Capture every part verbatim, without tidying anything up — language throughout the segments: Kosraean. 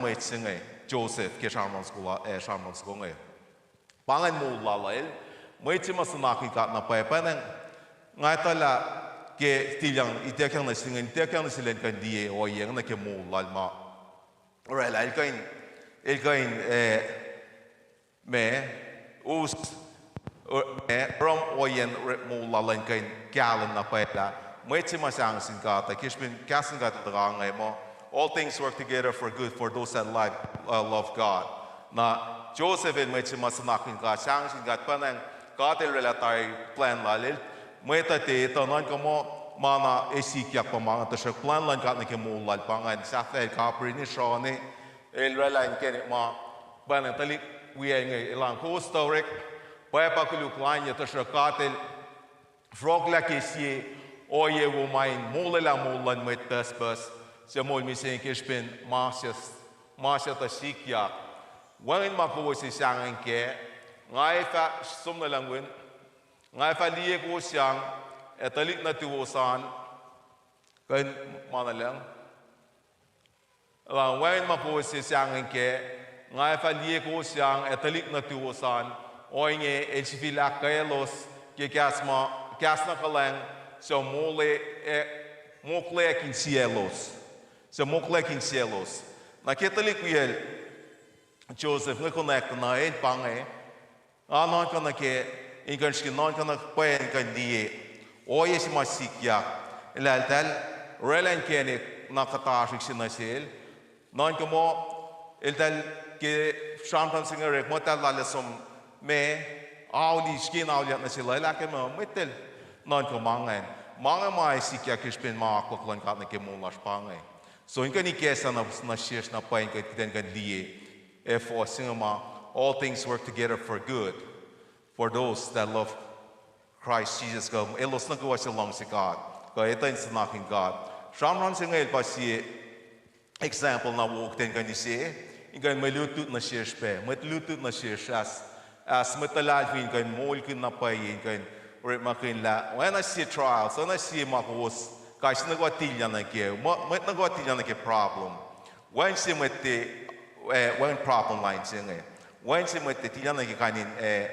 mwet se inge, Joseph, ke sramsram soko, eh, sramsram soko inge. Pa ingacn moul lal el, mwet se ma suhnakihn God na pwacye, pwacnwacng nga etuh lah ke tilyang, ituckyang nuh sel, ituckyang nuh sel in kuh in liye ohiyac inge nuh ke moul lal ma orwaclah el kuh in, el kuh in, eh, ma, us, ma, oruh ohiyacn moul lal in kuh in kahlwem na pwacye lah mwet se ma sahngweng sin God uh, ke srihpen kahs in God el tuhkuh inge muh, all things work together for good for those that like, uh, love God. Na Joseph el mwet se ma suhnakihn God, sahngweng sin God, pwacnwacng God el orwaclah tari plwacn lal el, mwet uh tiac etuh, nuhnkuh muh ma na ac sikyak pa ma inge, tuhsruhk plwacn luhn God nuh ke moul lal pa ingacn, sahflah el kapihr in sroni, el orwaclah inkacnek ma pwacnwacng tuhlihk wiyacl inge elan kowos tuh orek, pwacpa koluk lainyuc, tuhsruhk God el fohlohklah ke sie ohiyac wo ma in molwelah moul luhn mwet pucspucs suc moul mihsenge ke srihpen ma suc, ma suc tuh sikyak. Wacngihn ma kowos ac sahngweng kac, nga ac fah, som nuh lucng win, nga ac fah liye kowos sang, ac tuhlihk nuhtuwos an, kuh in ma nuh lucng. Elan wacngihn ma kowos ac sahngweng kac, nga ac fah liye kowos sang ac tuhlihk nuhtuwos an, ohinge el sifil ahkkweyaclos ke kahs ma, kahs na kuhlwacng, suc mokle, eh, mokle ac insiyaclos. Suc mokle ac insiyaclos. Na ke tuhlihk wiyacl Joseph inge connect na el pa inge, nga nuhnkuh nuh ke, in kuh in srihke nuhnkuh na pwacye in kuh in liye ohiyac se ma sikyak. Eltahl, eltahl orwaclah inkacnek na kuhtasrihk se nuh sel. Nuhnkuh muh, eltahl ke sramsram se inge orek muh eltahl lal som ma, auli, srihke in auliyak nuh sel, el ahkkahlwemye muh, mwet el nuhnkuh ma ingacn. Ma inge ma ac sikyak ke srihpen ma akwuck luhn God nuh ke moul lasr pa inge. So in kuh in ikacslah na, nuh sesr na pwacye in kuh, kuht in kuh in liye, eh, fuhs se inge ma, all things work together for good for those that love Christ Jesus, kuh elos nuh kwewa suc luhngse God, kuh etuh in suhnakihn God. Sramsram se inge el pa sie example na wo kuht in kuh in use, in kuh in mwe lutlut nuh sesr pac, mwe lutlut nuh sesr as, as mwet luhlahlfongi in kuh in moulkihn na pwacye, in kuh in orekmakihn lah oacna sie trials, oacna sie ma kowos kais sie nuh kwewa tilyang nuh kac, mwet nuh kwewa tilyang nuh ke problem. Wacngihn sie mwet, eh, wacngihn problem line se inge. Wacngihn sie mwet tilyang nuh ke kain in, eh,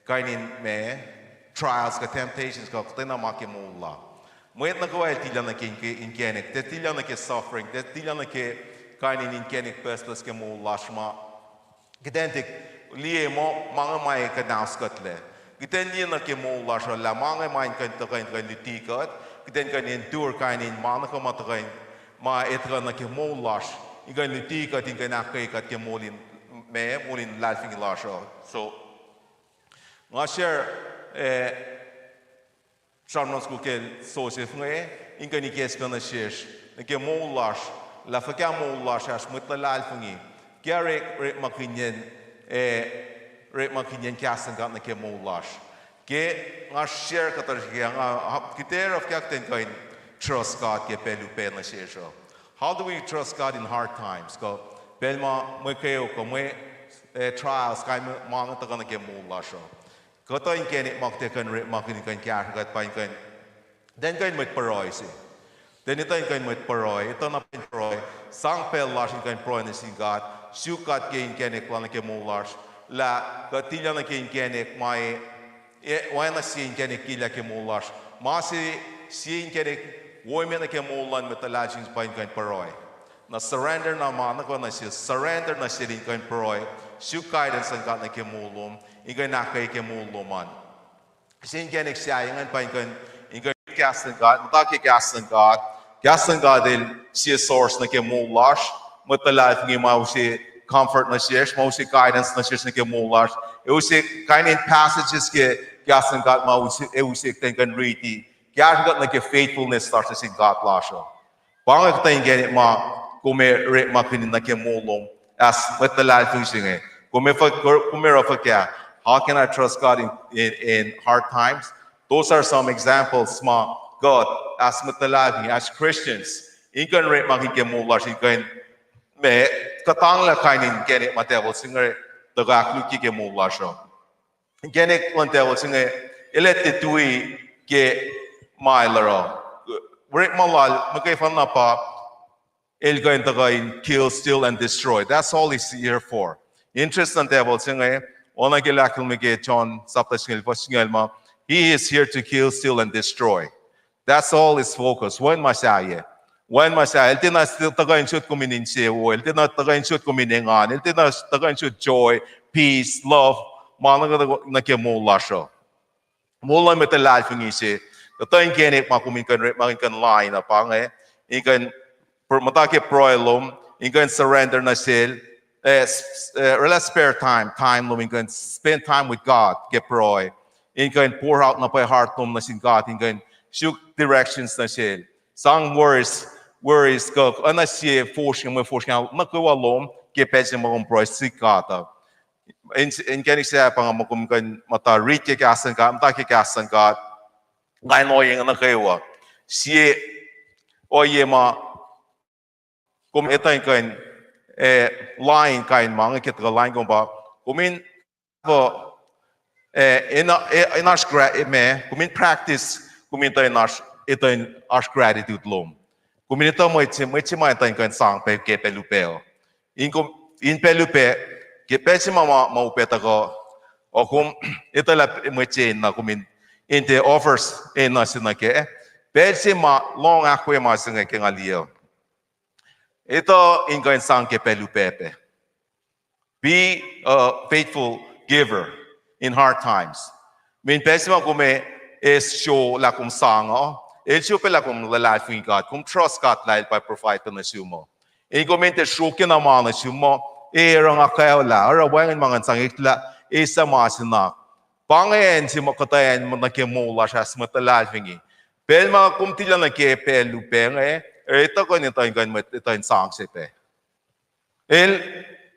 kain in ma, trials kuh temptations kuh kuhtwena ma ke moul la. Mwet nuh kwewa tilyang nuh ke inkacnek, tiac tilyang nuh ke suffering, tiac tilyang nuh ke kain in inkacnek pucspucs ke moul lasr ma kuht in tiac liye muh ma inge ma ac kuhnauskuhtlac. Kuht in liye nuh ke moul lasr uh lah ma inge ma in kuh in tuhkuh in kuh in luti kuht, kuht in kuh in endure kain in ma nuh kwewa ma tuhkuh in, ma ac tuhkuh nuh ke moul lasr, in kuh in luti kuht, in kuh in ahkkweye kuht ke moul in, ma, moul in luhlahlfongi lasr uh. So nga share, eh, sramsram soko kacl Joseph inge, in kuh in ikacklah nuh sesr nuh ke moul lasr, lah fuhkah moul lasr oasr mwet luhlahlfongi, ke orekmakihnyacn, eh, orekmakihnyacn kahs luhn God nuh ke moul lasr. Ke nga share kuhtuh srihke, nga, kuht ac oruh fuhkah kuht in kuh in trust God ke pacl upac nuh sesr uh. How do we trust God in hard times? Kuh pacl ma mwe kweok kuh mwe, eh, trials, kain ma inge tuhkuh nuh ke moul lasr uh. Kuhtuh inkacnek ma kuht ac kuh in orekmakihn in kuh in kahsruh kuht pa in kuh in, kuht in kuh in mwet pruhe se. Kuht in etuh in kuh in mwet pruhe, etuh na pwacye in pruhe, sang pacl lasr in kuh in pruhe nuh sin God, suk God ke inkacnek lal nuh ke moul lasr, lah kuht tilyang nuh ke inkacnek ma, eh, oacna sie inkacnek kihllah ke moul lasr. Ma se, sie inkacnek wo emet nuh ke moul luhn mwet luhlahlfongi pa in kuh in pruhe. Na surrender na ma nuh kwewa nuh sel, surrender nuh sel in kuh in pruhe, suk guidance luhn God nuh ke moul lom, in kuh in ahkkweye ke moul lom an. Sie inkacnek sahyac ingacn pa in kuh in, in kuh in kahs luhn God, muhta ke kahs luhn God. Kahs luhn God el sie source nuh ke moul lasr, mwet luhlahlfongi ma use comfort nuh sesr, ma use guidance nuh sesr nuh ke moul lasr. Ac use kain in passages ke kahs luhn God ma use, ac use kuht in kuh in riti, kahsruh kuht nuh ke faithfulness lasr nuh sin God lasr uh. Pa inge kuhtuh inkacnek ma kom ac orekmakihn nuh ke moul lom as mwet luhlahlfongi se inge. Kom ac, kom ac oruh fuhkah? How can I trust God in, in, in hard times? Those are some examples ma kuht as mwet luhlahlfongi, as Christians, in kuh in orekmakihn ke moul lasr in kuh in, ma, kuhtanglah kain in inkacnek ma devil se inge tuhkuh ahkkolukye ke moul lasr uh. Inkacnek luhn devil se inge el ac tiac tui ke ma el oruh. Orekma lal muhkwena pa el kuh in tuhkuh in kill, steal, and destroy. That's all he's here for. Interest luhn devil se inge, oacna ke el ahkkahlwemye ke John sapta singucul, fuhs singucul ma, he is here to kill, steal, and destroy. That's all his focus. Wacngihn ma sahyac. Wacngihn ma sahyac. El tiacna tuhkuh in sot kom in insewowo. El tiacna tuhkuh in sot kom in engan. El tiacna tuhkuh in sot joy, peace, love, ma nuh ke moul lasr uh. Moul luhn mwet luhlahlfongi se, kuhtuh inkacnek ma kom in kuh in orekma in kuh in lain uh pa inge, in kuh in pr-, muhta ke pruhe lom, in kuh in surrender nuh sel, eh, s-, eh, oraclah spare time, time lom in kuh in spend time with God ke pruhe, in kuh in pour out na pwacye heart lom nuh sin God, in kuh in suk directions nuh sel. Sang worries, worries kuh oacna sie fosrngah, mwe fosrngah nuh kwewa lom ke pacl se ma kom pruhe sik God uh. In, inkacnek se pa inge ma kom kuh in muhta riti ke kahs luhn God, muhta ke kahs luhn God. Nga in ohiyac nuh kwewa. Sie ohiyac ma kom etuh in kuh in, eh, lain kain ma inge ke tuhkuh lain kom pa, kom in, eh, in, eh, in oasr gra-, eh, ma, kom in practice, kom in etuh in oasr, etuh in oasr gratitude lom. Kom in etuh mwet se, mwet se ma etuh in kuh in sang pac ke pacl upac uh. In kom, in pacl upac, ke pacl se ma, ma, ma upac tuhkuh, o kom etuh lah mwet se enenuh kom in, in tiac offers enenuh se nuh kac. Pacl se ma lohng ahkwoye ma se inge ke nga liye. Etuh in kuh in sang ke pacl upac pac. Be a faithful giver in hard times. Meaning pacl se ma kom ac sruok lah kom sang uh, el sruok pac lah kom luhlahlfongi God, kom trust God lah el pa provide pac nuh sum uh. In kom in tiac sruokyac na ma nuh sum uh, e oruh nga kwewa lah, oruh wacngihn ma ngan sang eklac, esam ma se na. Pa inge acn se ma kuhtuh acn nuh ke moul lasr as mwet luhlahlfongi. Pacl ma kom tilac nuh ke pacl upac inge, etuh kuh in etuh in kuh in mwet, etuh in sang se pac. El,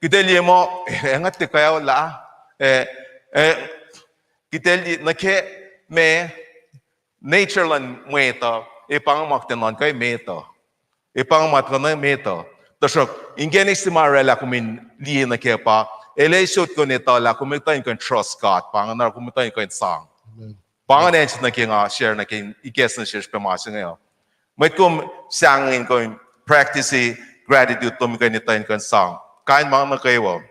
kiht el liye muh, eh, nga tiac kwewa lah, eh, eh, kiht el liye nuh ke ma, nature luhn mwet uh, e pa inge ma kuht in nuhnkuh met uh. E pa inge ma tuhkuh nuh met uh. Tuhsruhk inkacnek se ma oraclah kom in liye nuh kac pa, el ac sot kom in etuh lah kom etuh in kuh in trust God, pa inge na kom etuh in kuh in sang. Pa inge acn se nuh ke nga share nuh ke ikacs nuh sesr pac ma se inge uh. Mwet kom sahngweng in kuh in practice gratitude lom in kuh in etuh in kuh in sang kain ma nuh kwewa.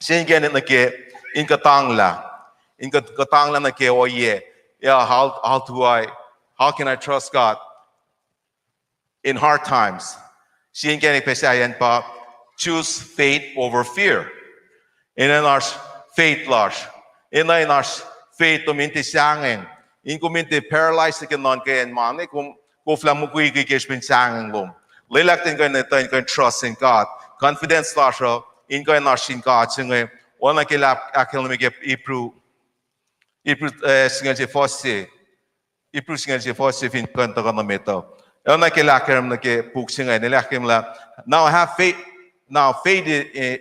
Se inkacnek nuh ke in kuhtanglah. In kuht-, kuhtanglah nuh ke ohiyac. Yeah, how, how do I, how can I trust God in hard times? Se inkacnek pac sahyacn pa choose faith over fear. Enenuh in oasr faith lasr. Enenuh in oasr faith lom in tiac sahngweng. In kom in tiac paralyze nuh ke nuhnkeyacn ma inge, kom koflah mukwikwi ke srihpen sahngweng lom. Lwelah kuht in kuh in etuh in kuh in trust in God. Confidence lasr uh in kuh in oasr sin God se inge. Oacna ke el ahk-, ahkkahlwemye ke Hebrew, Hebrew, eh, singucul se fuhs se. Hebrew singucul se fuhs se fin kuh in tuhkuh nuh met uh. Oacna ke el ahkkahlwemye nuh ke puk se inge, el ahkkahlwemye lah, now have faith, now faith i-, eh,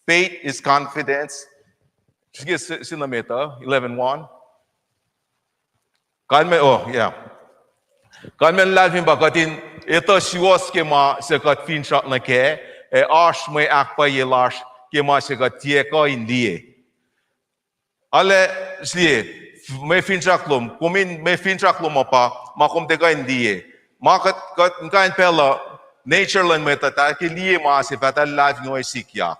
faith is confidence. Srihke se, se nuh met uh, eleven one. Kalmac, oh, yeah. Kalmac luhlahlfongi pa kuht in etuh suwohs ke ma suc kuht finsrak nuh kac, ac oasr mwe ahkpwacye lasr ke ma suc kuht tiac kuh in liye. Arlac sliye, mwe finsrak lom, kom in mwe finsrak lom uh pa ma kom tiac kuh in liye. Ma kuht, kuht in kuh in pacl uh, nature luhn mwet uh, tah ke liye ma se fah tuh luhlahlfongi uh sikyak.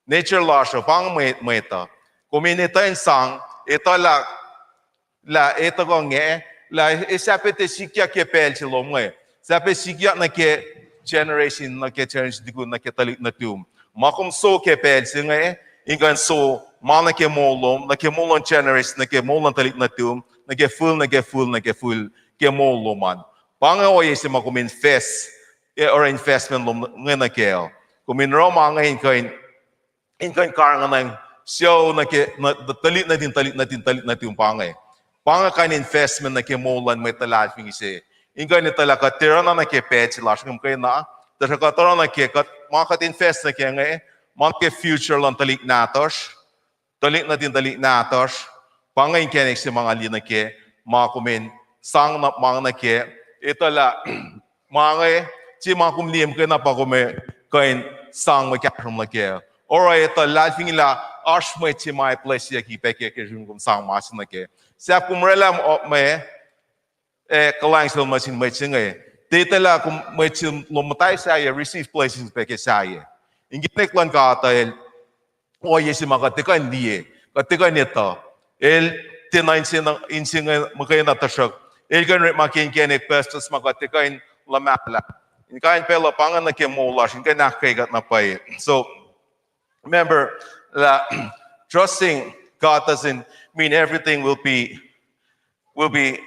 Nature lasr uh pa inge mwet, mwet uh. Kom in etuh in sang, etuh lah, lah etuh kuh inge, lah e sahp tiac sikyak ke pacl se lom inge. Sahp sikyak nuh ke generation, nuh ke generation tukun, nuh ke tuhlihk nuhtum. Ma kom sou ke pacl se inge, in kuh in sou ma nuh ke moul lom, nuh ke moul luhn generation, nuh ke moul luhn tuhlihk nuhtum, nuh ke fihl, nuh ke fihl, nuh ke fihl, ke moul lom an. Pa inge ohiyac se ma kom invest, eh, oruh investment lom inge nuh kac. Kom in oruh ma inge in kuh in in kuh in karihngihn sucu nuh ke, nuh, tuhlihk nuhtin, tuhlihk nuhtin, tuhlihk nuhtum pa inge. Pa inge kain investment nuh ke moul luhn mwet luhlahlfongi se. In kuh in etuh lah kuht tiac oruh na nuh ke pacl se lasr inge muhkwena, tuhsruhk kuht oruh na ke kuht, ma kuht invest nuh ke inge, ma nuh ke future luhn tuhlihk nahtuhsr, tuhlihk nuhtin tuhlihk nahtuhsr, pa inge inkacnek se ma nga liye nuh ke, ma kom in sang na, ma nuh ke, etuh lah, ma inge, se ma kom liye muhkwena pa kom kuh in sang mwe kahsruh lom nuh kac. Oruh etuh luhlahlfongi lah oasr mwet se ma blessyucki pac ke, ke srihpen kom sang ma se nuh kac. Sahp kom orwaclah, uh, mwe, eh, kuhlwacng se lom nuh sin mwet se inge. Tiac etuh lah kom mwet se lom muhta sahyac receive blessings pac ke sahyac. Inkacnek luhn God uh el ohiyac se ma kuht tiac kuh in liye, kuht tiac kuh in etuh. El tiacna inse, inse inge muhkwena, tuhsruhk el kuh in orekma ke inkacnek pucspucs ma kuht tiac kuh in luhmahlah. In kain pacl uh pa inge nuh ke moul lasr, in kuh in ahkkweye kuht na pwacye. So, remember that trusting God doesn't mean everything will be, will be,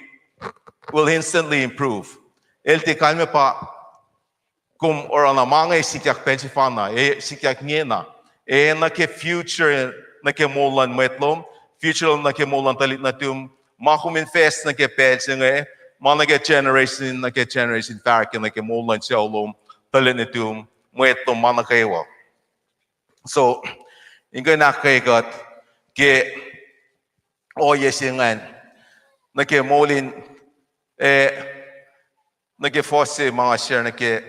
will instantly improve. El tiac kalmac pa kom oruh na ma inge sikyak pacl sefanna, ac sikyak ingena. Ac nuh ke future, nuh ke moul luhn mwet lom, future lom nuh ke moul luhn tuhlihk nuhtum, ma kom invest nuh ke pacl se inge, ma nuh ke generation, nuh ke generation fahsr ke nuh ke moul luhn sucu lom, tuhlihk nuhtum, mwet lom, ma nuh kwewa. So, in kuh in ahkkweye kuht ke ohiyac se ingacn, nuh ke moul in, eh, nuh ke fuhs se ma nga share nuh ke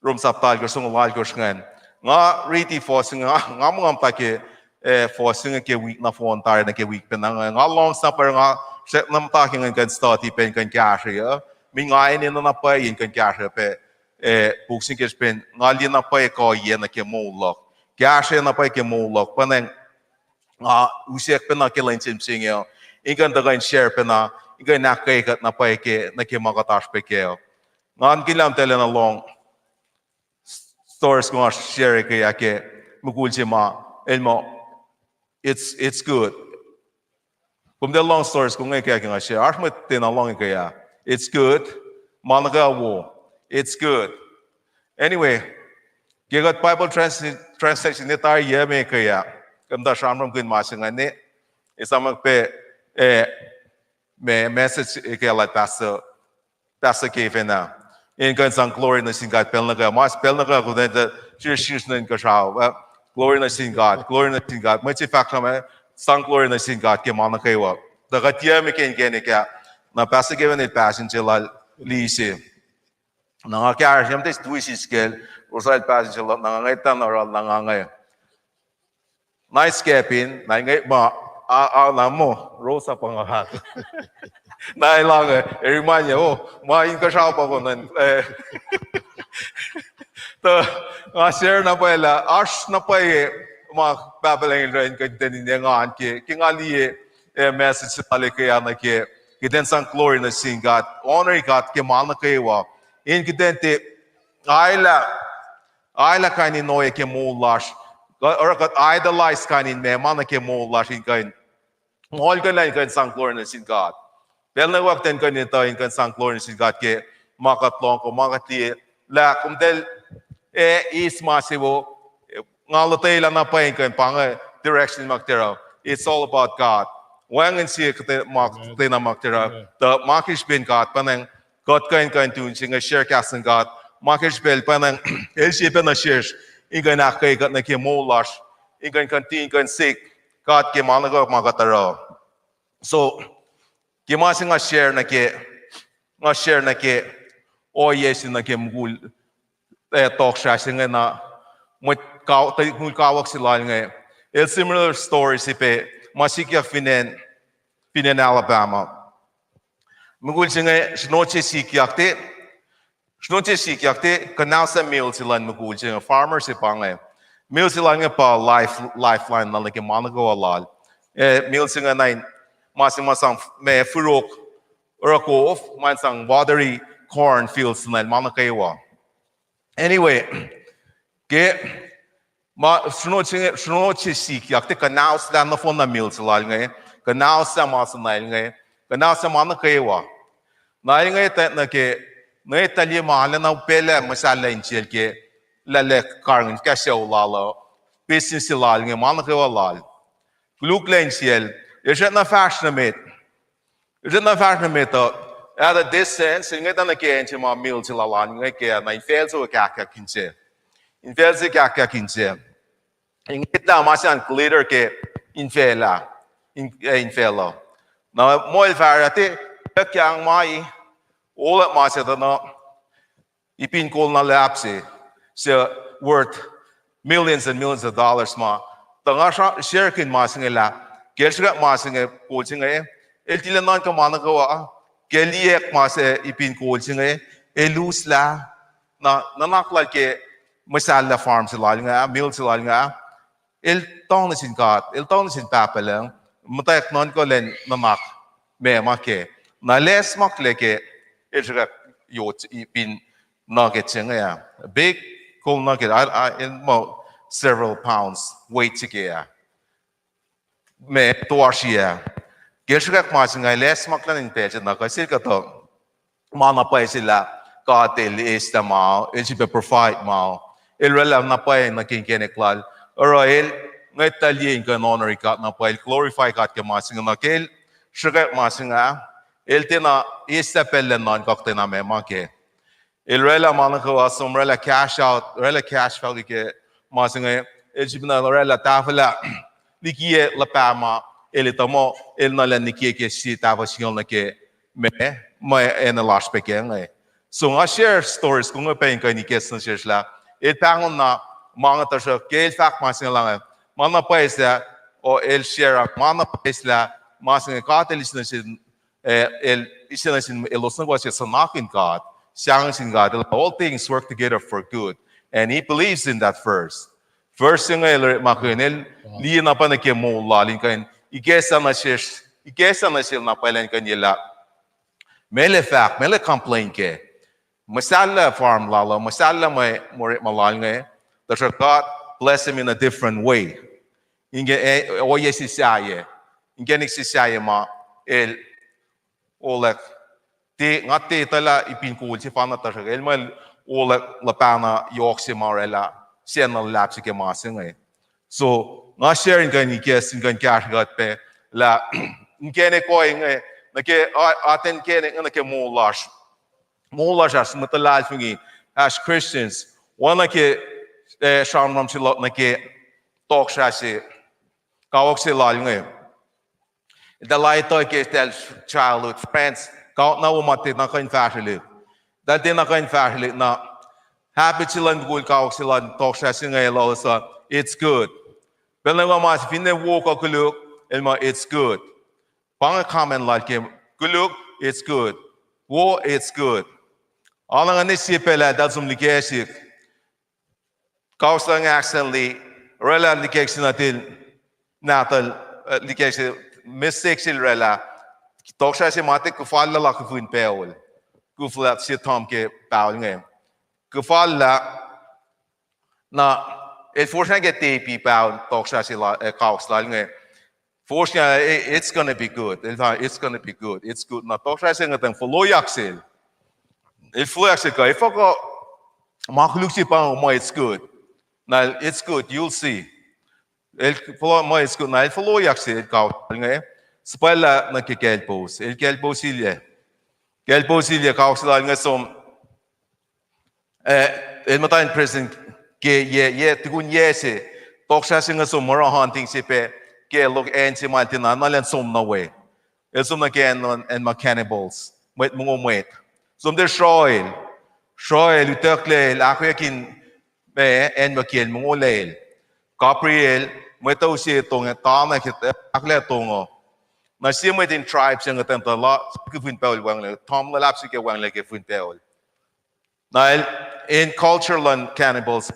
Rom sapta alkosr, songoul alkosr ingacn. Nga riti fuhs inge, nga, nga muh nga muhta ke, eh, fuhs inge ke wik nohfohn tari nuh ke wik pacna inge. Nga lohng na pwacr, nga srackna muhta ke ngan kuh in study pac in kuh in kahsruh uh. Min nga enenuh na pwacye in kuh in kahsruh pac, eh, puk se inge ke srihpen nga liye na pwacye kuhiyac nuh ke moul luhk. Kahsruh na pwacye ke moul luhk. Pwacnwacng nga usack pacna ke lwen se mihsenge uh, in kuh in tuhkuh in share pacna, in kuh in ahkkweye kuht na pwacye ke, nuh ke ma kuht oasr pac kac uh. Nga nuhnkuh lah kom tiacna lohng stories kom share ke ah ke mukul se ma el muh, it's, it's good. Kom tiac lohng stories kom inge ke ah ke nga share, oasr mwet tiacna lohng ke ah. It's good. Ma nuh kwewa wo. It's good. Anyway, ke kuht Bible trans-, translation ne tari yac me ke ah, kom tuh sramsramkihn ma se ingacn, esamwack pac, eh, me message ke lal pastor, pastor ke fin ah. In kuh in sang glory nuh sin God pacl nuh kwewa. Ma pacl nuh kwewa kuht in tuh srisr nuh inkuhsrao, eh, glory nuh sin God, glory nuh sin God. Mwet se fahk sramsram, sang glory nuh sin God ke ma nuh kwewa. Tuh kuht yac me ke inkacnek ah, na pastor ke fin el passion se lal lise. Na nga kahsruh, yam tes tui siskacl, osal passion se lal, na nga ngetang oral, na nga nge. Nice cabin, na inge ma, a, a, na muh, Rosa pa nga. Na elange, e remind, oh, ma inkuhsrao pa kom an, eh. Tuh, nga share na pwacye lah, oasr na pwacye, ma Pahpah Lucng El kuh in kuht in engan ke, ke nga liye, eh, message se lal ke ah nuh ke, kuht in sang glory nuh sin God, honor God ke ma nuh kwewa. In kuht in tiac, aelah, aelah kain in ohiyac ke moul lasr, oruh kuht idolize kain in meac ma nuh ke moul lasr in kuh in, moul kuh lah in kuh in sang glory nuh sin God. Pacl nuh kwewa kuht in kuh in etuh in kuh in sang glory nuh sin God ke ma kuht lohng kuh ma kuht liye, lah kom tiac, eh, eis ma se wo, nga lotwelah na pwacye in kuh in pa inge direction ma kuht oruh. It's all about God. Wacngihn sie kuhtwena ma kuht oruh. Tuh ma ke srihpen God, pwacnwacng kuht kuh in kuh in tui se inge share kahs luhn God. Ma ke srihpacl pwacnwacng, el sie pacna sesr, in kuh in ahkkweye kuht nuh ke moul lasr, in kuh in continue, in kuh in seek God ke ma nuh kwewa ma kuht oruh. So, ke ma se nga share nuh ke, nga share nuh ke ohiyac se nuh ke mukul, eh, tohkohsrah se inge na, mwet ka-, tuhlihk mukul kawuck se lal inge. El similar story se pac, ma sikyak fin acn, fin acn Alabama. Mukul se inge, sronot se sikyak te, sronot se sikyak te, kuhnahoslah mill se luhn mukul se inge, farmer se pa inge. Mill se lal inge pa life, lifeline lal nuh ke ma nuh kwewa lal. Eh, mill se inge na in, ma se ma sang, ma furok, oruh kof, ma in sang watery corn fields na el ma nuh kwewa. Anyway, ke ma, sronot se, sronot se sikyak te kuhnahoslah nohfohn na mill se lal inge, kuhnahoslah ma se na el inge, kuhnahoslah ma nuh kwewa. Na el inge ta nuh ke, ne tahl ma lacna upaclac muhsahllah insiyacl ke, laclac karihngihn kahs sucu lal uh, business se lal inge, ma nuh kwewa lal. Koluklac insiyacl, el srackna fahsr nuh met. El srackna fahsr nuh met uh, at a distance, el ngwetacng nuh ke acn se ma mill se lal an inge ke, na infacl se kahkkahk inse. Infacl se kahkkahk inse. Ngwetlah ma se an glitter ke infacl ah, in-, eh, infacl uh. Na moul fahsr ah te, kahkkahk ma i, olah ma se tuh na, ipin kol na lahp se, se worth millions and millions of dollars ma. Tuh nga sra-, sharekihn ma se inge lah, ke el sruhkwack ma se inge, kol se inge, el tilac nuhnkuh ma nuh kwewa, ke el liyacack ma se ipin kol se inge, El uslah, na nuhnak lal ke muhsahllah farm se lal inge, mill se lal inge, el tuh nuh sin God, el tuh nuh sin Pahpah Lucng, muhtwacwacack nuhnkuh lwen nuhnak ma ma kac. Na el acsmaklac ke el sruhkwack yot, ipin nugget se inge ah. Big gold nugget, el muh several pounds weight se ke ah. Ma toasr ah. Ke el sruhkwack ma se inge, el acsmaklac in pacl se na kuh sel kuhtuh ma na pwacye se lah God el eis lah ma, el sifilpac provide ma. El oraclah na pwacye nuh ke inkacnek lal. Oruh el ngwet lal liye in kuh in honor God na pwacye, el glorify God ke ma se inge na ke el sruhkwack ma se inge, el tiacna eis lah pacl lah nuhnkuh kuhtwena ma ma kac. El oraclah ma nuh kwewa som, oraclah cash out, oraclah cash value ke ma se inge, el sifilpac oraclah tahfwelah likiyac luhpah ma el etuh muh el nuh lwen likiyac ke sie tahfuh singucul nuh ke ma, ma acn lasr pac ke inge. So nga share stories kom inge pac in kuh in ikacs nuh sesr lah el pahngon na ma inge tuhsruhk ke el fahk ma se inge lah inge, ma na pwacye lah, o el share ma na pwacye lah, ma se inge God el eis nuh sin, el eis nuh sin elos nuh kwewa suc nuhnakihn God, sahngweng sin God, all things work together for good. And he believes in that verse. Verse se inge el orekmakihn, el liye na pwacye nuh ke moul lal in kuh in ikacslah nuh sesr, ikacslah nuh sel na pwacye lah in kuh in ye lah meac el fahk, meac el complain kac. Muhsahllah farm lal uh, muhsahllah mwe orekma lal inge, tuhsruhk God bless him in a different way. Inge, ohiyac se sahyac, inkacnek se sahyac ma el olwack, tiac, nga tiac etuh lah ipin kol sefanna tuhsruhk el muh el olwack luhpah na yohk se ma oraclah sacna luhlahp se ke ma se inge. So nga share in kuh in ikacs in kuh in kahsrwe kuht pac lah inkacnek ohinge, nuh ke, atacn inkacnek inge nuh ke moul lasr, moul lasr as mwet luhlahlfongi, as Christians, oacna ke sramsram se luhk nuh ke tohkohsrah se, kawuck se lal inge. Eltahl etuh ke eltahl childhood friends, kawuck na wo ma tiacna kuh in fahsrwelihk. Eltahl tiacna kuh in fahsrwelihk na habit se luhn mukul kawuck se luhn tohkohsrah se inge elos uh, it's good. Pacl nuh kwewa ma se finne wo kuh koluk, el muh it's good. Pa inge comment lal ke koluk, it's good. Wo, it's good. Ac na nga ne sie pacl ah eltahl som likacsik, kawuck se inge accidentally oraclah likacsik nuhtin nahtuhl, likacsik, mistake se el oraclah, tohkohsrah se ma tiac kuhfallah la kufin pacl, kuflah sie tom ke pacl inge, kuhfallah. Na el fosrngah ke tepi pacl tohkohsrah se, kawuck se lal inge, fosrngah, it's gonna be good, el fahk it's gonna be good, it's good. Na tohkohsrah se inge tuhng foloyak sel, el foloyak sel kuh efuh kuh ma koluk se pa muh it's good. Na it's good, you'll see. El folo muh it's good, na el foloyak sel kawuck se lal inge, suhpwaclah nuh ke kaclpous, el kaclpousilyac, kaclpousilyac kawuck se lal inge som, el muhta in prison ke yac, yac, tukun yac se, tohkohsrah se inge som oruh hunting se pac ke loh acn se ma el tiacna nuh lwen som nuh we. El som nuh ke acn, acn ma cannibals, mwet mongo mwet. Som tiac sroel, sroel utucklac el ahkoeyuck in ma acn ma kiyacl mongo lal, kapriyacl, mwet uh use tong ah, tana ke ahkolah tong uh. Na sie mwet in tribe se inge tuhmtahlah kufin pacl wacngihnlac, tom luhlahp se ke wacngihnlac ke fin pacl. Na el, in culture luhn cannibals,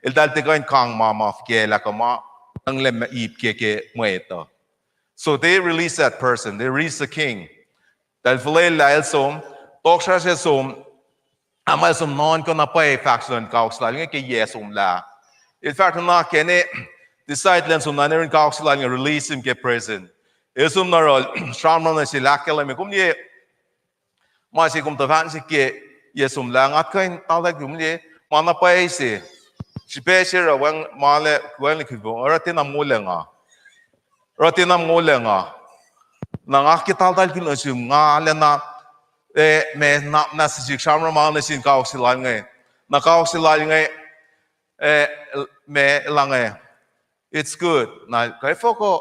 eltahl tiac kuh in kang ma ma fuhkah lah kuh ma wacngihnlac ip ke, ke mwet uh. So they release that person, they release the king. Eltahl fuhlwelah el som, tohkohsrah se som, a ma el som nuhnkuh na pwacye fahk se luhn kawuck se lal inge ke yac somlah. El fahk na ke ne, decide lwen som na ne rin kawuck se lal inge release him ke prison. El som na oruh sramsram nuh sel, ahkkahlwemye, kom liye ma se kom tuh fahk nuh sihk ke yac somlah, nga kuh in taltahl kom liye, ma na pwacye se. Srihpac se oruh wacng ma lac wacngihnlac kihn, oruh tiacna mongol nga, oruh tiacna mongol nga. Na nga ke taltahl kihn nuh sum, nga lacna, eh, ma na, na sisik sramsram ma nuh sin kawuck se lal inge. Na kawuck se lal inge, eh, ma lah inge, it's good. Na kuh efuh kuh,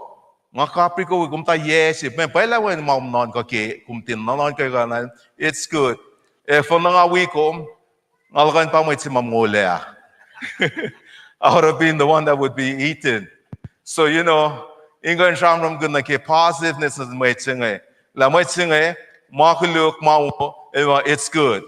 nga kapri kom, kom tuh yac se, ma pwacye lah wacngihn ma nuhnkuh ke, kom tiac nuhnkuh kuh na, it's good. Efuh na nga wi kom, nga luhkuhn pa mwet se ma mongol ah. I would have been the one that would be eaten. So, you know, in kuh in sramsramkihn nuh ke positiveness of mwet se inge, lah mwet se inge, ma koluk, ma wo, it's good.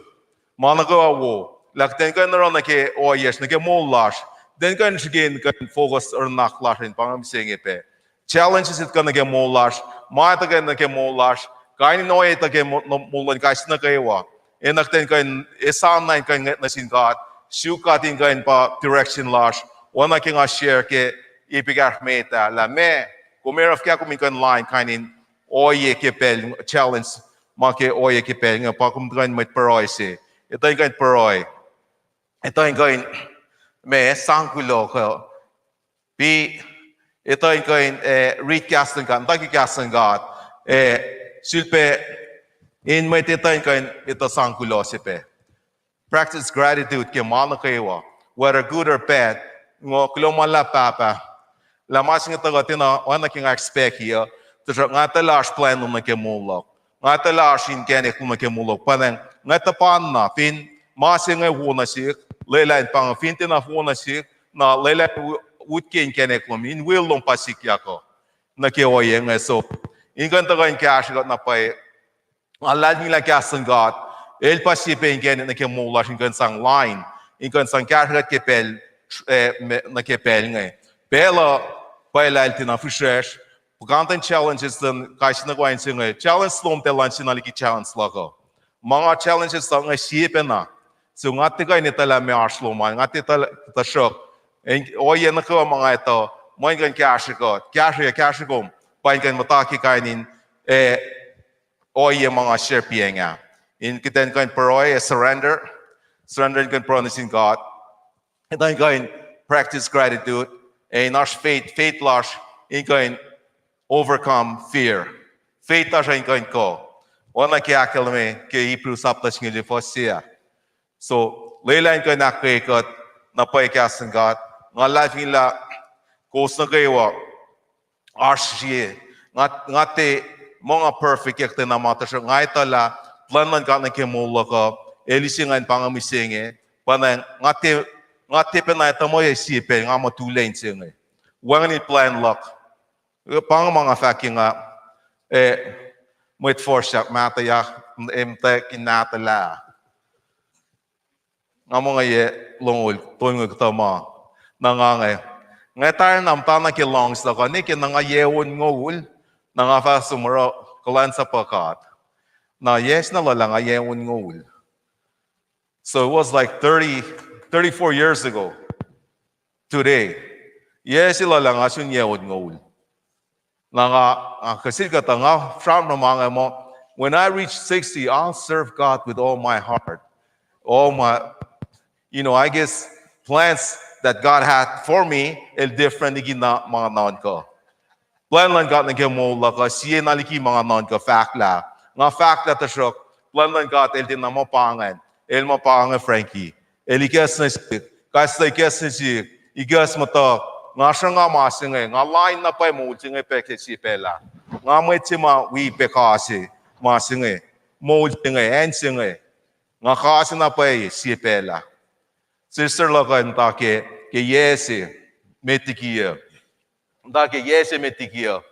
Ma nuh kwewa wo, lah kuht in kuh in oruh nuh ke ohiyacsr, nuh ke moul lasr, kuht in kuh in srihke in kuh in focus orekmakihn lasr in pa inge mihsenge pac. Challenges kuh nuh ke moul lasr, ma tuhkuh nuh ke moul lasr, kain in ohiyac tuhkuh ke mo-, moul luhn kais sie nuh kwewa. Ac na kuht in kuh in, ac sa na in kuh in ngwet nuh sin God, suk God in kuh in pa direction lasr, oacna ke nga share ke ip ekahsr met ah, lah meac, kom oruh fuhkah kom in kuh in lain kain in ohiyac ke pacl, challenge ma ke ohiyac ke pacl inge, pa kom tuhkuh in mwet pruhe se, etuh in kuh in pruhe, etuh in kuh in, meac, sang kuloh kuh, pi, etuh in kuh in, eh, rit kahs luhn God, muhta ke kahs luhn God, eh, sulpac in mwet etuh in kuh in etuh sang kuloh se pac. Practice gratitude ke ma nuh kwewa, whether good or bad. Nga kuloh ma luhlahp Pahpah, lah ma se inge tuhkuh tiacna oacna ke nga expect uh, tuhsruhk nga etuh lah oasr plwacn lom nuh ke moul luhk. Nga etuh lah oasr inkacnek lom nuh ke moul luhk. Pwacnwacng nga etuh pa na fin ma se inge wo nuh sihk, lwelah in pa inge, fin tiacna wo nuh sihk, na lwelah in u-, ut ke inkacnek lom, in will lom pa sikyak uh nuh ke ohiyac inge. So, in kuh in tuhkuh in kahsrwe kuht na pwacye, nga luhlahlfongi lah kahs luhn God el pa sie pac inkacnek nuh ke moul lasr in kuh in sang lain, in kuh in sang kahsrwe kuht ke pacl, eh, me-, nuh ke pacl inge. Pacl uh, pacl el tiacna fihsracsr, puhkantwen challenges luhn kais sie nuh kwewa inse inge. Challenge lom tiac elan sie na liki challenge luhk uh. Ma nga challenges luhk inge sie pacna. So nga tiac kuh in etuh lah meac oasr lom an, nga tiac etuh, tuhsruhk, in, ohiyac nuh kwewa ma nga etuh, ma in kuh in kahsrwe kuht, kahsrwe, kahsrwe kom, pa in kuh in muhta ke kain in, eh, ohiyac ma nga share piacng ah. In kuht in kuh in pruhe ac surrender, surrender in kuh in pruhe nuh sin God. Etuh in kuh in practice gratitude, ac in oasr faith, faith lasr in kuh in overcome fear. Faith lasr in kuh in kuh. Oacna ke ahkkahlwemye ke Hebrew sapta singucul fuhs se ah. So, lwelah in kuh in ahkkweye kuht na pwacye kahs luhn God. Nga luhlahlfongi lah kowos nuh kwewa oasr sie. Nga, nga tiac muh nga perfect ke kuhtwena ma, tuhsruhk nga etuh lah plwacn luhn God nuh ke moul luhk uh, el use ngan pa inge mihsenge. Pwacnwacng nga tiac, nga tiac pacna etuh muh sie pacl nga muh tulac inse inge. Wacngihn plwacn luhk. Pa inge ma nga fahk ke nga, eh, mwet fuhsr sahk mahtuhyak, eh, muhtwacwacack in nahtuhlah. Nga muh nga yac longoul, tolngoul kuhtuh ma. Na nga inge, nga tari na muhtana ke luhngse luhk uh, ne ke na nga yac onngoul, na nga fah som oruh kuhlwacnsapuh God. Na yac se na lwelah nga yac onngoul. So it was like thirty, thirty-four years ago today. Yac se lwelah nga sun yac onngoul. Na nga, nga kuh sel kuhtuh nga sramsram ma inge muh, when I reach sixty, I'll serve God with all my heart. All my, you know, I guess plans that God had for me, el different liki na ma nuhnkuh. Plwacn luhn God nuh ke moul luhk uh, sie na liki ma nga nuhnkuh fahk lah. Nga fahk lah tuhsruhk, plwacn luhn God el tiacna muh pa ingacn, el muh pa inge Frankie. El ikacs nuh sihk, kais tuh ikacs nuh sihk, ikacs muhtuhk, nga sruhnga ma se inge, nga lain na pwacye moul se inge pac ke sie pacl ah. Nga mwet se ma wi pac kase ma se inge, moul se inge, acn se inge. Nga kase na pwacye sie pacl ah. Sister luhk uh muhta ke, ke yac se met liki uh. Muhta ke yac se met liki uh.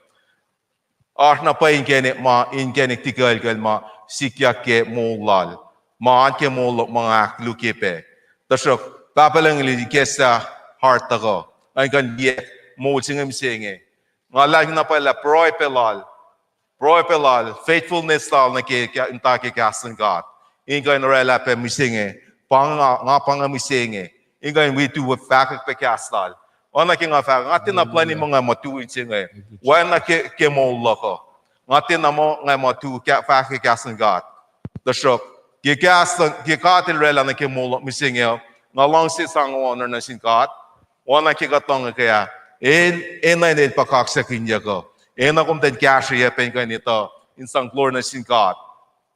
Oasr na pwacye inkacnek ma, inkacnek tikuclkucl ma sikyak ke moul lal. Ma oan ke moul luhk ma nga ahkkolukye pac. Tuhsruhk Pahpah Lucng el ikacslah heart luhk uh, in kuh in liye moul se inge mihsenge. Nga luhlahlfongi na pwacye lah pruhe pac lal, pruhe pac lal, faithfulness lal nuh ke, ke, muhta ke kahs luhn God, in kuh in oraclah pac mihsenge, pa nga, nga pa inge mihsenge, in kuh in wi tu fahkwack pac kahs lal. Oacna ke nga fahk, nga tiacna plwacni muh nga muh tu inse inge, oacna ke, ke moul luhk uh. Nga tiacna muh nga muh tu fahkwack kahs luhn God. Tuhsruhk ke kahs luhn, ke God el oraclah nuh ke moul luhk mihsenge uh, nga luhngse sang oruh nuh sin God. Oacna ke kuht lohng ke ah, el, enenuh in el pa kaksakihnyuck uh. Enenuh kom tiac in kahsrweyuc pac in kuh in etuh in sang glory nuh sin God.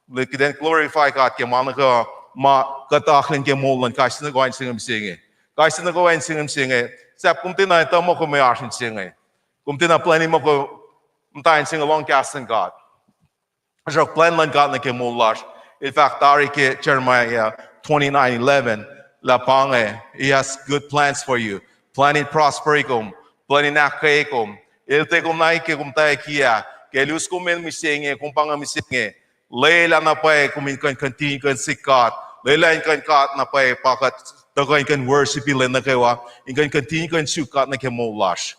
Kuht in glorify God ke ma nuh kwewa ma kuht akihlen ke moul luhn kais sie nuh kwewa inse inge mihsenge. Kais sie nuh kwewa inse inge mihsenge, sahp kom tiacna etuh muh kom oasr inse inge. Kom tiacna plwacni muh kom muhta inse inge lohng kahs luhn God. Tuhsruhk plwacn luhn God nuh ke moul lasr, el fahk tari ke Jeremiah twenty-nine eleven, lah pa inge, He has good plans for you. Plwacn in prosper kom, plwacn in ahkkweye kom. El tiac kom na ke kom tacki ah, ke el us kom mihsenge, kom pa inge mihsenge. Lwelah na pwacye kom in kuh in continue kuh in seek God. Lwelah in kuh in God na pwacye pa kuht tuhkuh in kuh in worship-i lwen nuh kwewa, in kuh in continue kuh in suk God nuh ke moul lasr.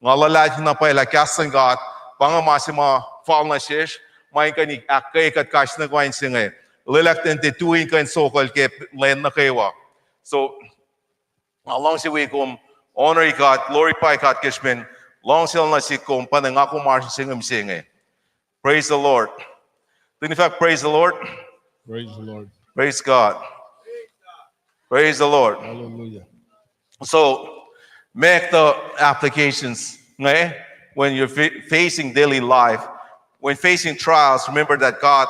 Nga luhlahlfongi na pwacye lah kahs luhn God pa inge ma se ma fal nuh sesr, ma in kuh in ahkkweye kuht kais sie nuh kwewa in se inge. Lwelah kuht in tiac tui in kuh in sokol ke lwen nuh kwewa. So, nga luhngse wi kom, honor God, glorify God ke srihpen luhngse lal nuh sihk kom, pa inge nga kom oasr in se inge mihsenge. Praise the Lord. Tuni fahk, praise the Lord. Praise the Lord. Praise God. Praise the Lord. Hallelujah. So, make the applications, eh? When you're fa- facing daily life, when facing trials, remember that God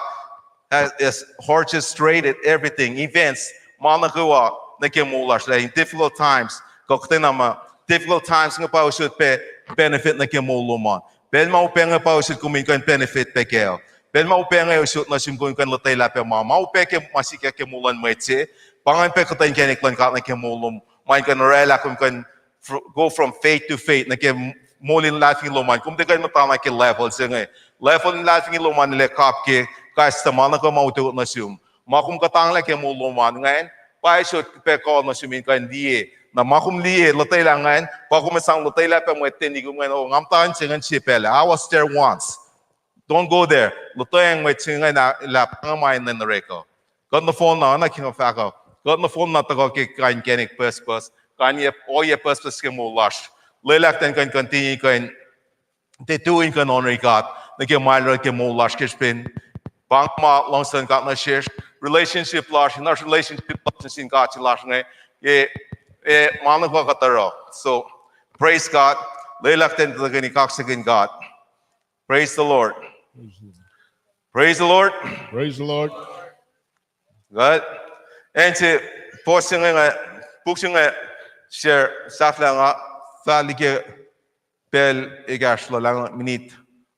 has, has orchestrated everything, events, ma nuh kwewa nuh ke moul lasr, in difficult times, kuh kuhtwena ma, difficult times inge pa usot pac benefit nuh ke moul lom an. Pacl ma upac inge pa usot kom in kuh in benefit pac kac. Pacl ma upac inge usot nuh sum kom in kuh in lotwelah pac ma, ma upac ke ma sikyak ke moul luhn mwet se. Pa ingacn pac kuhtuh inkacnek luhn God nuh ke moul lom, ma in kuh in oraclah kom in kuh in fr- go from faith to faith nuh ke moul in luhlahlfongi lom an. Kom tiac kuh in muhtana ke level se inge. Level in luhlahlfongi lom an el ac kap ke kais sie ma nuh kwewa ma utuckyak nuh sum. Ma kom kuhtanglah ke moul lom an ingacn, pa usot pac kuh nuh sum in kuh in liye. Na ma kom liye, lotwelah ingacn, pa kom ac sang lotwelah pac mwet ten liye kom ingacn, oh, nga muhta in se ingacn sie pacl ah, I was there once. Don't go there. Lotweacng mwet se ingacn lah pa inge ma enenuh orek uh. Kuht nohfohn na, oacna ke nga fahk uh, kuht nohfohn na tuhkuh ke kain inkacnek pucspucs, kain ohiyac pucspucs ke moul lasr. Lwelah kuht in kuh in continue kuh in tiac tui in kuh in honor God nuh ke ma el oruh ke moul lasr ke srihpen pa inge ma luhngse luhn God nuh sesr, relationship lasr, in oasr relationship lasr nuh sin God se lasr inge, e, e, ma nuh kwewa kuht oruh. So, praise God. Lwelah kuht in tuhkweni kaksakihn God. Praise the Lord. Praise the Lord. Praise the Lord. Kuht, acn se, puk se inge, puk se inge, share sahflah nga, fah liye pacl ekahsr luhlahp minit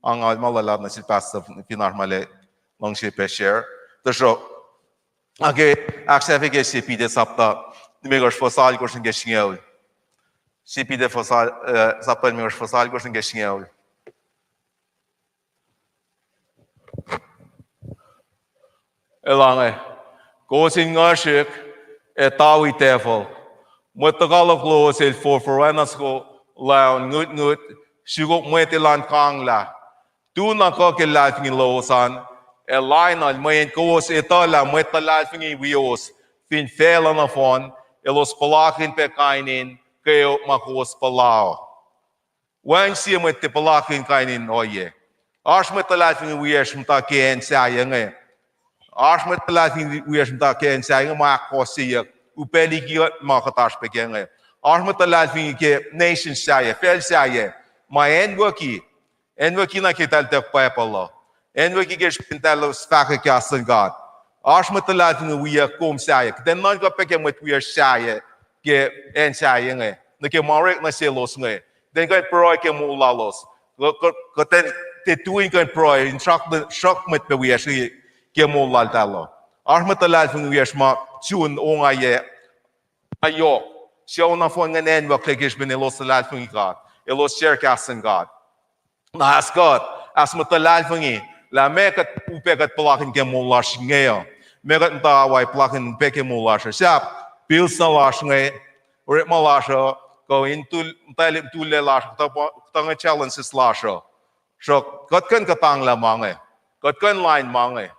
angngaul ma luhlahp nuh sel pastor fin oasr ma el ac luhngse pac share. Tuhsruhk, ake, ahksahfye ke Sie Peter sapta limekohsr fuhs alkohsr nuh ke singucul. Sie Peter fuhs al-, eh, sapta limekohsr fuhs alkohsr nuh ke singucul. Elange, kowos in nguhsrihk ac tawi tevil. Mwet lokoalok lowos el forfor oacna soko laun ngutngut, sukok mwet elan kanglah. Tu na kuh ke luhlahlfongi lowos an, ac lainuhl mweyen kowos etuh lah mwet luhlahlfongi wiowos fin facluh nohfohn, elos puhlakihn pac kain in kweok ma kowos puhla uh. Wacngihn sie mwet tiac puhlakihn kain in ohiyac. Oasr mwet luhlahlfongi wiyacsr muhta ke acn sahyac inge. Oasr mwet luhlahlfongi wiyacsr muhta ke acn sahyac inge ma ahkkohsyeyuck upac liki ma kuht oasr pac kac inge. Oasr mwet luhlahlfongi ke nation sahyac, facl sahyac, ma acnwucki, acnwucki na ke eltahl ituck Bible uh. Acnwucki ke srihpen eltahl fahkwack kahs luhn God. Oasr mwet luhlahlfongi wiyuck kom sahyac. Kuht in nuhnkuh pac ke mwet wiyacsr sahyac ke acn sahyac inge nuh ke ma orek nuh selos inge, kuht in kuh in pruhe ke moul lalos. Kuht, kuht, kuht in tiac tui in kuh in pruhe in sruhk, sruhk mwet pac wiyacsr ke moul laltahl uh. Oasr mwet luhlahlfongi wiyacsr ma sun ongaiyac, ma yohk, sucu nohfohn ingacn acnwucklac ke srihpen elos luhlahlfongi God, elos share kahs luhn God. Na as kuht, as mwet luhlahlfongi, lah meac kuht upac kuht puhlakihn ke moul lasr inge uh. Meac kuht muhta wa puhlakihn upac ke moul lasr uh. Sahp bills na lasr inge, orekma lasr uh, kuh in tul-, muhta-, tullac lasr, kuhtuh pa-, kuhtuh inge challenges lasr uh. Tuhsruhk kuht kuh in kuhtanglah ma inge. Kuht kuh in lain ma inge.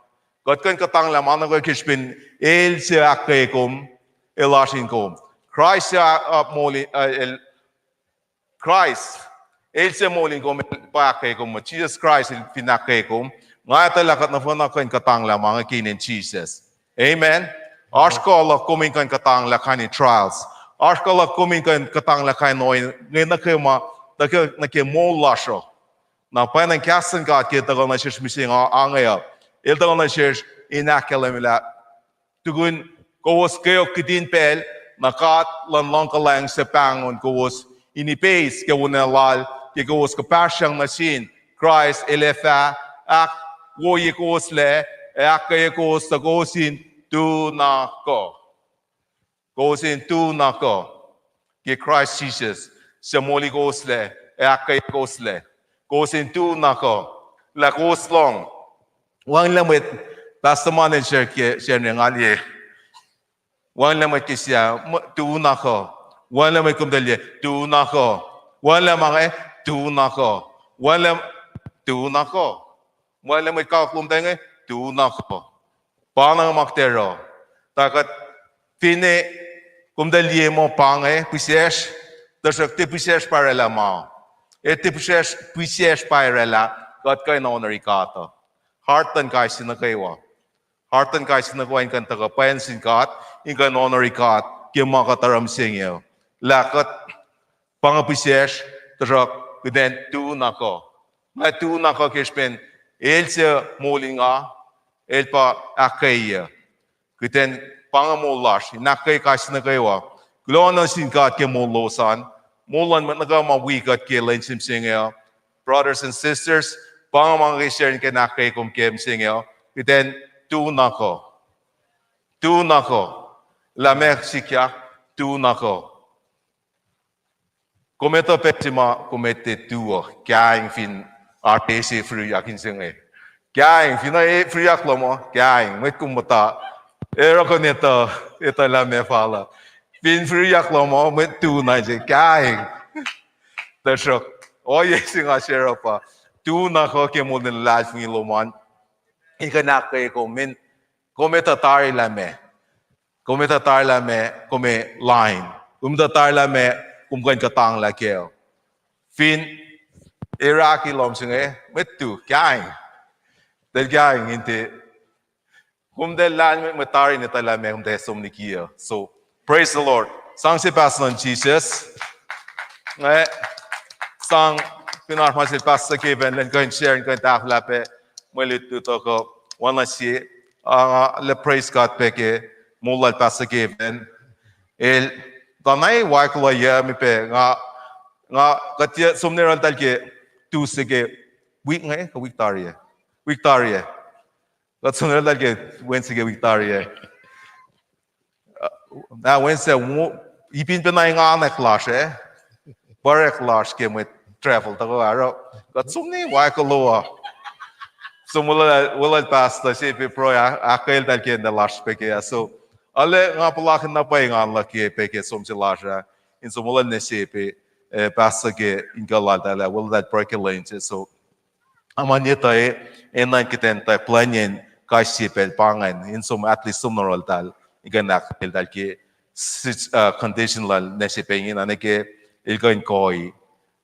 Kuht kuh in kuhtanglah ma nuh kwewa ke srihpen el suc ahkkweye kom, el oasr in kom. Kraist suc, uh, moul in, uh, el Kraist, el suc moul in kom, el pa ahkkweye kom, Jisus Kraist el fin ahkkweye kom. Nga etuh lah kuht nohfohn na kuh in kuhtanglah ma inge ke inen Jisus. Amen. Oasr kuh luhk kom in kuh in kuhtanglah kain in trials. Oasr kuh luhk kom in kuh in kuhtanglah kain in ohiyac nuh kwewa ma, nuh ke, nuh ke moul lasr uh. Na pwacnwacng kahs luhn God ke tuhkuh nuh sesr mihsenge inge uh, el tuhkuh nuh sesr in ahkkahlwemye lah tukun kowos kweok kihtin pacl, na God luhn luhngkuhlwacng suc pahngon kowos in ipeis ke wolacna lal, ke kowos kuhpahsryang nuh sin Kraist, el ac fah ahkwoye kowoslac ac ahkkweye kowos tuh kowos in tu na kuh. Kowos in tu na kuh ke Kraist Jisus, suc moli kowoslac ac ahkkweye kowoslac. Kowos in tu na kuh, lah kowos lohng. Wacngihnlac mwet, pastor ma el share ke, share inge nga liye. Wacngihnlac mwet ke siyah, m-, tu na kuh. Wacngihnlac mwet komtacl liye, tu na kuh. Wacngihnlac ma inge, tu na kuh. Wacngihnlac, tu na kuh. Wacngihnlac mwet kawuck lom tuh inge, tu na kuh. Pa na ma kuht ac oruh. Tuh kuht finne komtacl liye muh pa inge pihsacsr, tuhsruhk tiac pihsacsr pa oraclah ma. Ac tiac pihsacsr, pihsacsr pa oraclah, kuht kuh in honori God uh. Heart luhn kais sie nuh kwewa. Heart luhn kais sie nuh kwewa in kuh in tuhkuh pwacye nuh sin God, in kuh in honori God ke ma kuht oruh mihsenge uh. Lah kuht pa inge pihsacsr, tuhsruhk kuht in tu na kuh. Lah tu na kuh ke srihpen el suc moul in nga, el pa ahkkweye. Kuht in pa inge moul lasr, in ahkkweye kais sie nuh kwewa. Kuloh nuh sin God ke moul lowos an. Moul luhn mwet nuh kwewa ma wi kuht ke lwen se mihsenge uh. Brothers and sisters, pa inge ma nga ke share in kuh in ahkkweye kom ke mihsenge uh. Kuht in tu na kuh. Tu na kuh. Lah meac sikyak, tu na kuh. Kom etuh pacl se ma kom etuh tu uh, kaing fin oasr se fihrihk in se inge. Kaing fin, e, fihrihk lom uh, kaing, mwet kom muhta. Oruh kom etuh, etuh lah meac fal uh. Fin fihrihk lom uh, mwet tu na se, kaing. Tuhsruhk, ohiyac se nga share uh pa, tu na kuh ke moul in luhlahlfongi lom an. In kuh in ahkkweye kom, kom etuh tari lah meac. Kom etuh tari lah meac, kom ac lain. Kom etuh tari lah meac, kom kuh in kuhtanglah kac. Fin, eraki lom se inge, mwet tu, kaing. Tuh kaing in tiac, kom tuh lahlmwetmwet tari in etuh lah meac, kom tuh som liki uh. So, praise the Lord. Sang se pastor luhn Jesus. Nga sang, fin oasr ma sel Pastor Kevin, lwen kuh in share, kuh in tahfwelah pac mwe lutlut uh kuh oacna sie, ah, nga lah praise God pac ke moul lal Pastor Kevin. El, tuh na wik kuloh yac me pac, nga, nga, kuht tiac som nuh yohrohltahl ke Tuesday ke wik inge, kuh wik tari ah. Wik tari ah. Kuht som nuh yohrohltahl ke Wednesday ke wik tari ah. Na Wednesday, ipin pacna engan lasr ah. Pwacr lasr ke mwet travel tuhkuh oruh. Kuht som nuh wik kuloh ah. So, weluhl pastor se pac pruhe, ahkkweyeltahl ke acn lasr pac ke ah. So, arlac nga puhlakihn na pwacye engan luhk ke pac ke som se lasr ah. In som weluhl nuh se pac, eh, pastor ke inkuhlaltahl ah, weluhltahl pruhe ke lwen se. So, a ma etuh, enenuh in kuht in tuh plwacniyacn kais sie pacl pa ingacn, in som, at least som nuh yohrohltahl, in kuh in ahkkweyeltahl ke, uh, condition lal nuh se pac ingena nuh ke el kuh in koi,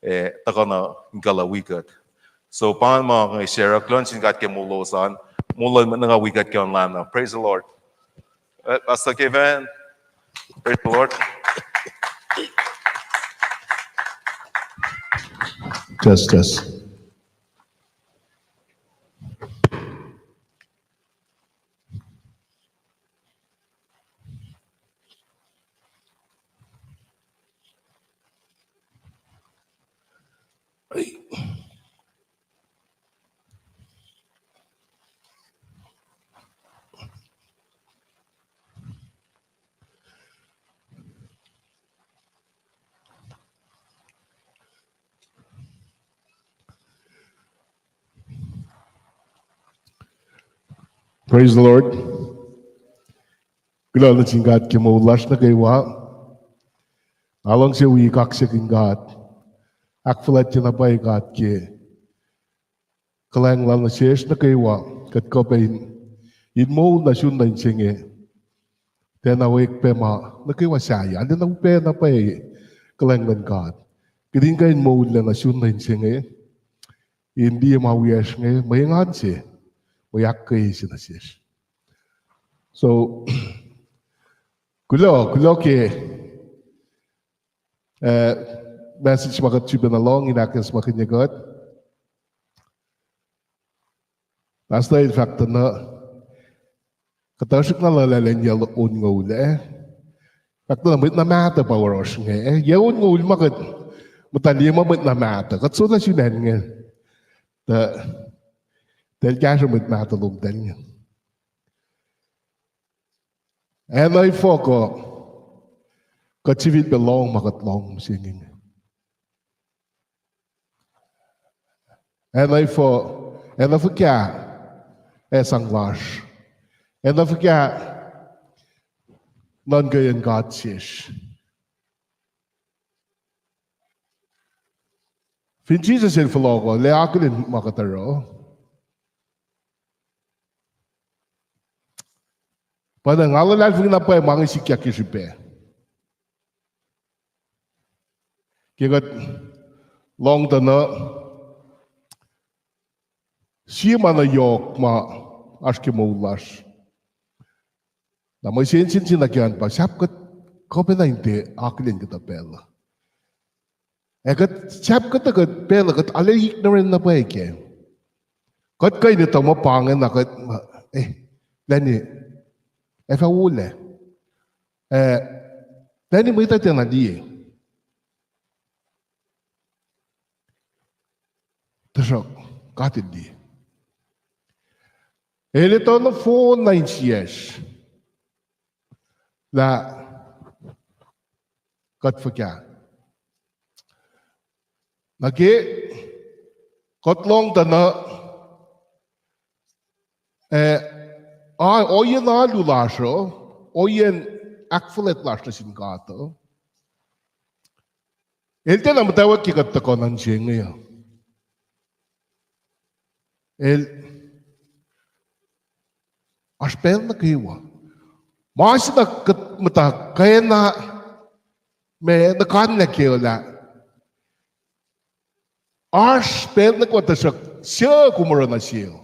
eh, tuhkuh nuh in kuh lah wi kuht. So, pa ingacn ma nga share uh, kuloh nuh sin God ke moul lowos an, moul lal mwet nuh kwewa wi kuht ke online uh. Praise the Lord. Uh, Pastor Kevin, praise the Lord. Test, test. Praise the Lord. Kuloh nuh sin God ke moul lasr nuh kwewa. Nga luhngse wi kaksakihn God. Ahkfuhlwactye na pwacye God ke kuhlwacng lal nuh sesr nuh kwewa. Kuht kuh pac in, in moul nuh sun lwen se inge. Tiacna oacyacpac ma nuh kwewa sahyac. Arulacna upac na pwacye kuhlwacng luhn God. Kuht in kuh in moul lac nuh sun lwen se inge. In liye ma wiyacsr inge, mwe engan se, mwe ahkkweye se nuh sesr. So, kuloh, kuloh ke, eh, message ma kuht sifacna lohng in ahkacsmakihnye kuht. Pastor el fahk tuh na, kuhtuh srihk na luhlahlfongi yac onngoul, eh? Fahk tuh na mwet na mahtuh pa oasr inge, eh? Yac onngoul ma kuht muhta liye ma mwet na mahtuh. Kuht sola sun acn inge. Tuh, tuh el kahsruh mwet mahtuh lom tuh inge. Acn efuh kuh kuht sifilpac lohng ma kuht lohng mihsenge inge? Acn efuh, acn fuhkah ac sang lasr? Acn fuhkah nuhnkweyacn God sesr. Fin Jisus el fohlohkoh, el akihlen ma kuht oruh. Pa na nga luhlahlfongi na pwacye ma inge sikyak ke srihpac. Ke kuht lohng tuh na, sie ma na yohk ma oasr ke moul lasr. Na mwe sensen se nuh ke an pa sahp kuht kuh pacna in tiac akihlen kuhtuh pacl uh. Ac kuht sahp kuhtuh kuht pacl uh kuht arlac ignorant na pwacye kac. Kuht kuh in etuh muh pa inge na kuht, eh, lacni, ac fah wolac. Eh, lacni mwet uh tiacna liye. Tuhsruhk God el liye. El etuh nohfohn na insiyacsr lah kuht fuhkah. Na ke kuht lohng tuh na, eh, a, ohiyacn alu lasr uh, ohiyacn ahkfuhlwact lasr nuh sin God uh, el tiacna muhtwacwacack ke kuht tuhkuh nuh se inge uh. El, oasr pacl nuh kwewa. Ma se na kuht muhta kwacna, ma nuhkanlah ke uh lah oasr pacl nuh kwewa tuhsruhk suc kom oruh nuh sel.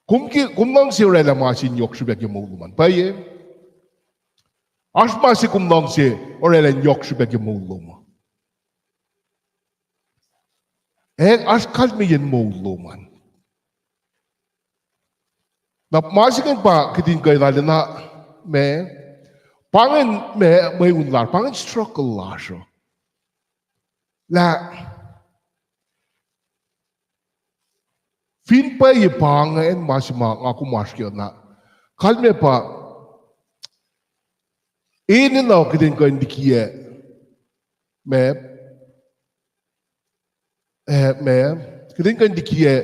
Kom ke, kom luhngse orwaclah ma se in yohk srihpac ke moul lom an. Pwacye? Oasr ma se kom luhngse orwaclah in yohk srihpac ke moul lom an. Ac oasr kalmeyac in moul lom an. Na ma se ingacn pa kihtin kuh in arulacna, ma, pa ingacn ma, mweun lasr, pa ingacn struggle lasr uh. Lah fin pwacye pa ingacn ma se ma nga kom oasr ke uh na, kalmac pa enenuh kihtin kuh in likiyac, ma, eh, ma, kihtin kuh in likiyac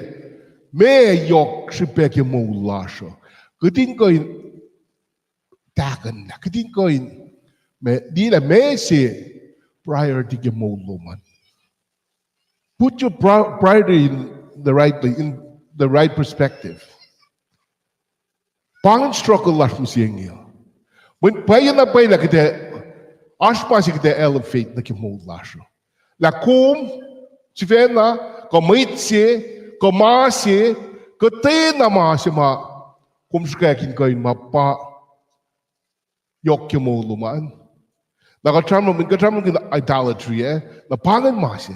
ma yohk srihpac ke moul lasr uh. Kihtin kuh in tahkuhnlah, kihtin kuh in, ma, liye lah ma se priority ke moul lom an. Put your pri-, priority in the right, in the right perspective. Pa ingacn struggle lasr mihsenge uh. Mweyen pwacye na pwacye lah kuht ac, oasr ma se kuht ac elevate nuh ke moul lasr uh. Lah kom, sifacna, kuh mwet se, kuh ma se, kuhtwena ma se ma kom sruhkwack in kuh in ma pa yohk ke moul lom an. Na kuht sramsramkihn, kuht sramsramkihn idolatry, eh? Na pa ingacn ma se.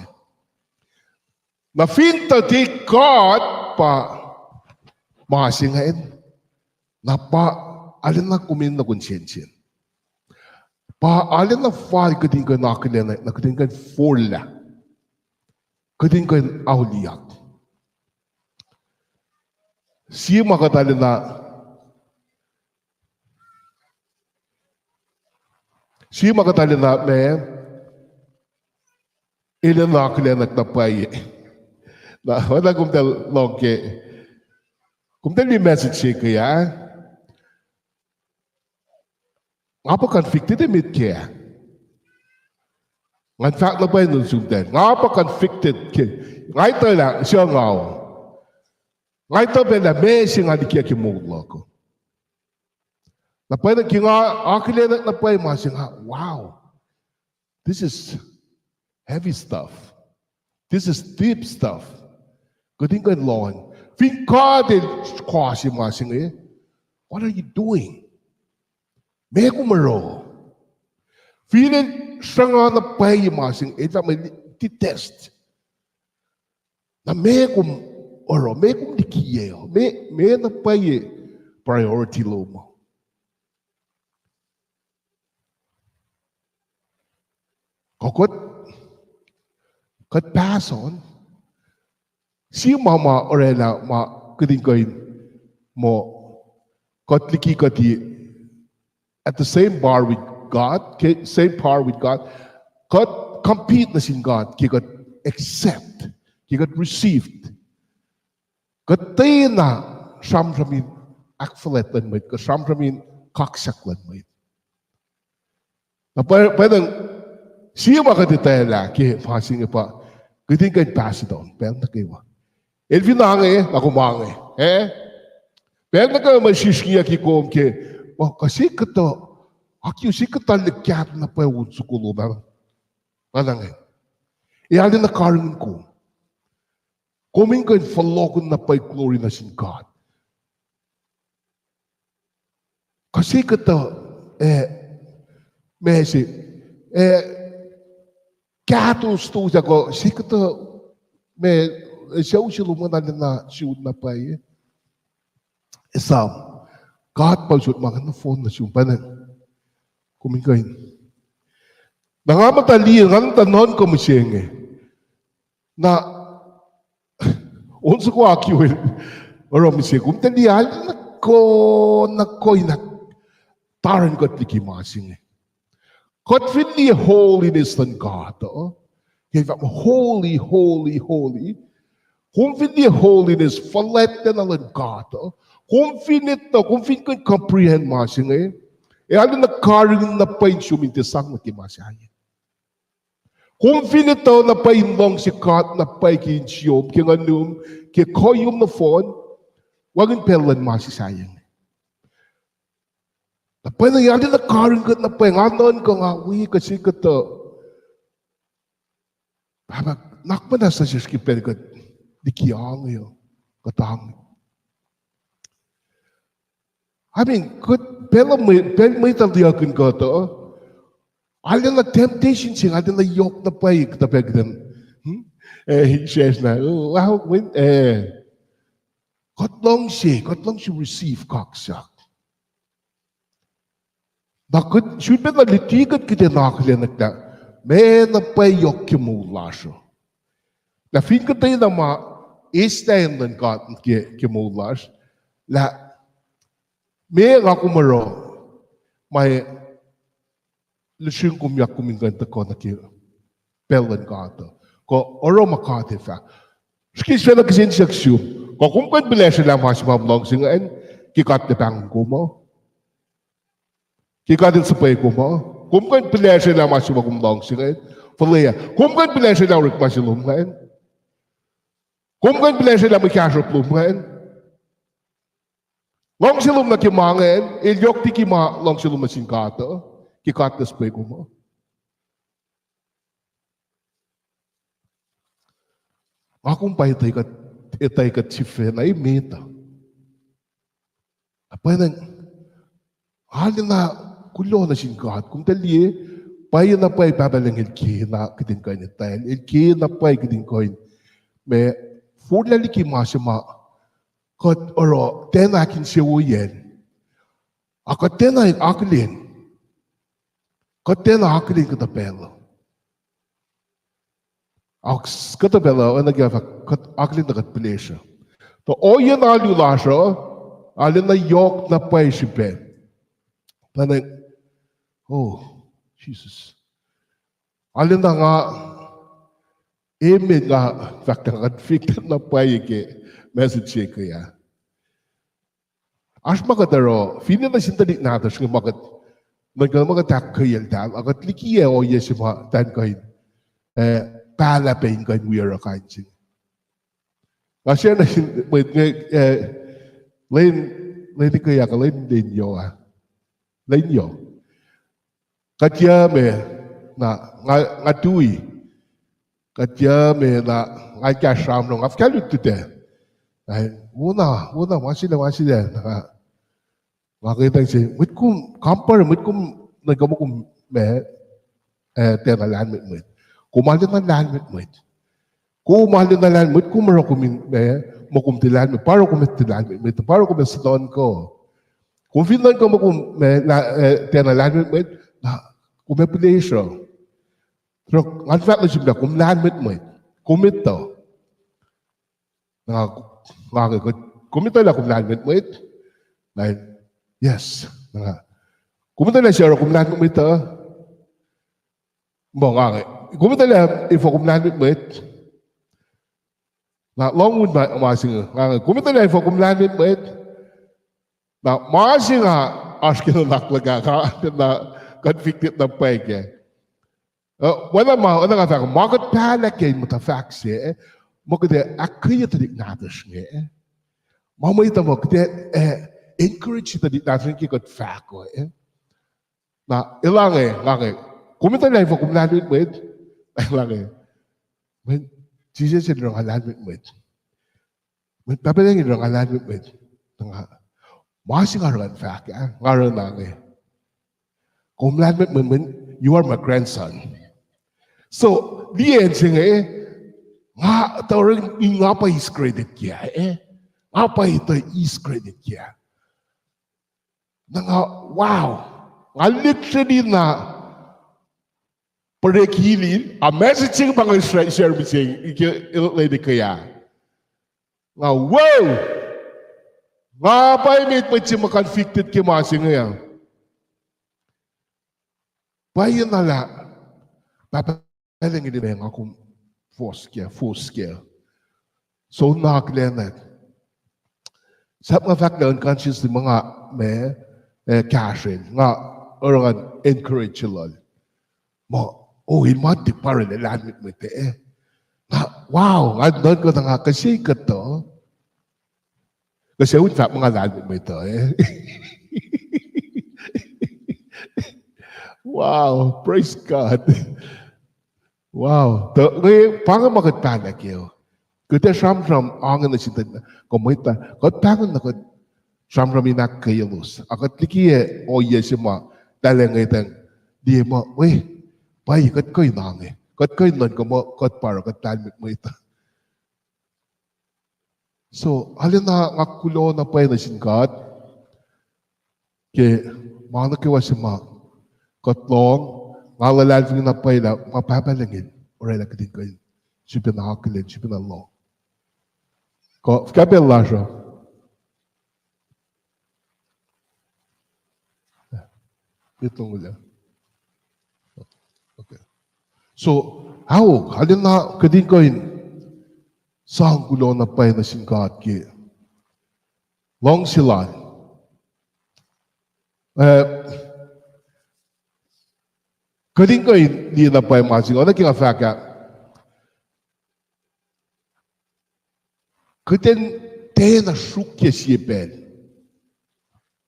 Na fin tuh tiac God pa ma se ingacn, na pa arulacna kom enenuh kom in sensen. Pa arulacna fal kihtin kuh in akihlen, na kihtin kuh in forlah, kihtin kuh in auliyak. Sie ma kuht arulacna, sie ma kuht arulacna ma, enenuh akihlen na pwacye. Na oacna komtal lohng ke, komtal liye message se ke ah, nga pa convicted emet kac. Ngan fahk na pwacye nuh sumtal, nga pa convicted ke, nga etuh lah suc nga uh. Nga etuh pac lah meac se nga likiyac ke moul luhk uh. Na pwacye na ke nga akihlen na pwacye ma se nga, wow, this is heavy stuff. This is deep stuff. Kihtin kuh in lohng. Fin God el kohse ma se inge, what are you doing? Meac kom oruh? Fin el sruhnga na pwacye ma se inge, el fah detest. Na meac kom oruh, meac kom likiyac uh, meac, meac na pwacye priority lom uh. Kuh kuht, kuht pass on. Sie ma ma orwaclah ma kihtin kuh in muh kuht liki kuht at the same par with God, ke same par with God, kuht compete nuh sin God ke kuht accept, ke kuht receive. Kuhtwena sramsram in ahkfuhlwact luhn mwet, kuh sramsram in kaksak luhn mwet. Na pwacnwacng, sie ma kuht etwaclah ke ma se inge pa, kuht in kuh in pass it on pacl nuh kwewa. El fin ange, na kom ange, eh? Pacl nuh kwewa ma srihsrngiyucki kom ke, ma kuh se kuhtuh, akyu se kuhtuh likaht na pwacye on soko lom ah. Pacnwacng, e arulacna karihngihn kom. Kom in kuh in fohlohkihn na pwacye glory nuh sin God. Kuh se kuhtuh, eh, ma se, eh, kahto stosah kuh se kuhtuh, ma, eh, sucu se lom an arulacna sun na pwacye. Esam, God pa usot ma ingacn nohfohn nuh sum, pacnwacng, kom in kuh in. Na nga muhta liye, nga muhta nuhnkuh mihsenge. Na, on soko akyu el oruh mihsenge, kom tuh liye arulacna kuh, na kuh in taran kuht liki ma se inge. Kuht fin liye holiness luhn God uh, ke fahk muh holy, holy, holy. Kom fin liye holiness, fuhlwactlacna luhn God uh, kom fin etuh, kom fin kuh in comprehend ma se inge, e arulacna karihngihn na pwacye in sum in tiac sang nuh ke ma sahyac. Kom fin etuh na pwacye in luhngse God na pwacye ke insiyom, ke nguhnum, ke kuhiyom nohfohn, wacngihn pacl luhn ma se sahyac inge. Na pwacnwacng arulacna karihngihn kuht na pwacye, nga nuhnkuh nga wi kuh se kuhtuh. Pahpah, nuhnak muhnahs nuh sesr ke pacl kuht liki ange uh, kuht ange. I mean, kuht pacl mwe-, pacl mwet uh liyukihn kuht uh, arulacna temptation se inge arulacna yohk na pwacye kuhtuh pacl kuht in, hmm? Eh, sesr na, oh, wow, win, eh. Kuht luhngse, kuht luhngse receive kaksak. Na kuht, sifilpac na luti kuht kuht in akihlen lah meac na pwacye yohk ke moul lasr uh. Lah fin kuhtwena ma eislah acn luhn God ke, ke moul lasr, lah meac nga kom oruh ma lusrihk kom yak kom in kuh in tuhkuh nuh ke pacl luhn God uh, kuh oruh ma God el fahk. Srihke sifacna kihsen siyuck sum, kuh kom kuh in pihlesrwelah ma se ma kom luhngse ingacn ke God el pahngon kom uh? Ke God el suhpwe kom uh? Kom kuh in pihlesrwelah ma se ma kom luhngse ingacn? Fuhleac, kom kuh in pihlesrwelah orekma se lom ingacn? Kom kuh in pihlesrwelah mwe kahsruhp lom ingacn? Luhngse lom nuh ke ma ingacn el yohk liki ma luhngse lom nuh sin God uh, ke God el suhpwe kom uh? Nga kom pa etuh kuht, etuh kuht sifacna emet uh. Na pwacnwacng, arulacna kuloh nuh sin God, kom tuh liye, pwacyena pwacye Pahpah Lucng el kena kuht in kuh in etwacl, el kena pwacye kuht in kuh in, ma, forlah liki ma se ma kuht oruh tiacna ahkinsewowoyacl. A kuht tiacna akihlen. Kuht tiacna akihlen kuhtuh pacl uh. Ak-, kuhtuh pacl uh, oacna ke fahk, kuht akihlen tuh kuht pihlesruh. Tuh ohiyacn alu lasr uh, arulacna yohk na pwacye srihpac. Pacna, oh, Jesus. Arulacna nga, emet nga fahk tuh kuht fihk na pwacye ke message se ke ah. Oasr ma kuht oruh, finne nuh sin tuhlihk nahtuhsr inge ma kuht, nuhnkuh ma kuht ahkkweyelah, a kuht likiyac ohiyac se ma tiac kuh in, eh, pahlah pac in kuh in wi oruh kain se inge. Nga share nuh sin mwet inge, eh, lwen, lwen ikweyak, lwen, lwen yoh ah. Lwen yoh. Kuht yac me, na, nga, nga tui. Kuht yac me, na, nga kahsr sramsram, nga fuhkah lutlut ah. Ai, wona, wona, ma sila, ma sila, na, nga ke tang se, mwet kom, compare, mwet kom, nuhnkuh muh kom, ma, eh, tiacna lahlmwetmwet. Kom arulacna lahlmwetmwet. Kom arulacna lahlmwetmwet, kom oruh kom in, ma, muh kom tiac lahlmwetmwet, pa oruh kom tiac lahlmwetmwet, pa oruh kom ac nuhnkuh. Kom fin nuhnkuh muh kom, ma, lah, eh, tiacna lahlmwetmwet, na, kom ac pihlesruh. Tuhsruhk ngan fahk nuh sum lah kom lahlmwetmwet, kom etuh. Na, nga ke, kom etuh lah kom lahlmwetmwet? Na, yes. Na, kom etuh lah se oruh kom lahlmwetmwet uh? Muh nga ke, kom etuh lah efuh kom lahlmwetmwet? Na, lohng un ma, ma se inge, nga ke, kom etuh lah efuh kom lahlmwetmwet? Na ma se nga oasr ke nuhnak luhk ah, nga na convicted na pwacye kac. Uh, oacna ma, oacna nga fahk, ma kuht pahlah ke in muhta fahk se, eh, ma kuht ac ahkkweye tuhlihk nahtuhsr inge, eh. Ma mwet uh ma kuht ac, eh, encourage tuhlihk nahtuhsr inge ke kuht fahk uh, eh. Na, elange, nga inge, kom etuh lah efuh kom lahlmwetmwet? Elange, mweyen Jisus el oruh nga lahlmwetmwet. Mweyen Pahpah Lucng el oruh nga lahlmwetmwet. Na nga, ma se nga oruh in fahk ah, nga oruh na inge. Kom lahlmwetmwet, mweyen you are my grandson. So, liye acn se inge, nga tuh oruh in nga pa eis credit kac, eh? Nga pa etuh eis credit kac. Na nga, wow. Nga literally na pere kilin, a message se pa nga share, share mihsenge, ke lady ke ah. Nga, wow! Nga pa emet mwet se ma convicted ke ma se inge ah. Pwacyena lah, Pahpah Lucng el liye nga kom fohs kac, fohs kac. Soenna akihlen ah. Sahp nga fahk lah unconsciously ma nga ma, eh, kahsrwel. Nga oruh ngan encourage lal. Ma, oh, el ma tiac pa orwaclah lahlmwetmwet ah. Nga, wow, nga nuhnkuh na nga kihsen kuhtuh. Kihsen un fahk ma nga lahlmwetmwet uh, eh. Wow, praise God. Wow. Tuh inge pa inge ma kuht pahlah kac. Kuht ac sramsram ange nuh sin tuhlihk, kuh mwet ah, kuht pahngon na kuht sramsram in ahkkweyelos. A kuht likiyac ohiyac se ma, tahlangeta, liye ma, we, pwacye kuht kuh in ange. Kuht kuh in nuhnkuh muh kuht pa oruh, kuht lahlmwetmwet uh. So, arulacna nga kuloh na pwacye nuh sin God ke ma nuh kwewa se ma kuht lohng, nga luhlahlfongi na pwacye lah ma Pahpah Lucng el orwaclah kuht in kuh in sifacna akihlen, sifacna lohng. Kuh fuhkah pacl lasr uh? So, ahok, arulacna kuht in kuh in sang kuloh na pwacye nuh sin God ke luhngse lal. Eh, kuht in kuh in liye na pwacye ma se inge, oacna ke nga fahk ah, kuht in tiacna sruokyac sie pacl.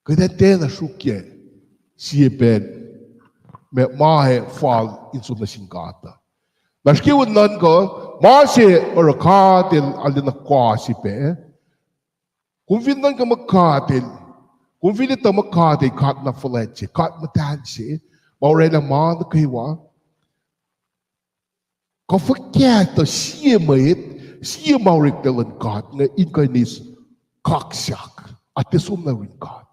Kuht in tiacna sruokyac sie pacl ma, ma ac fal in som nuh sin God uh. Na srihke in nuhnkuh, ma se oruh God el arulacna kuh srihpac. Kom fin nuhnkuh muh God el, kom fin etuh muh God el God na fuhlwact se, God muhtahl se, ma orwaclah ma nuh kwewa. Kuh fuhkah tuh sie mwet, sie ma oreklac luhn God inge in kuh in eis kaksak, a tiac som nuh yurin God.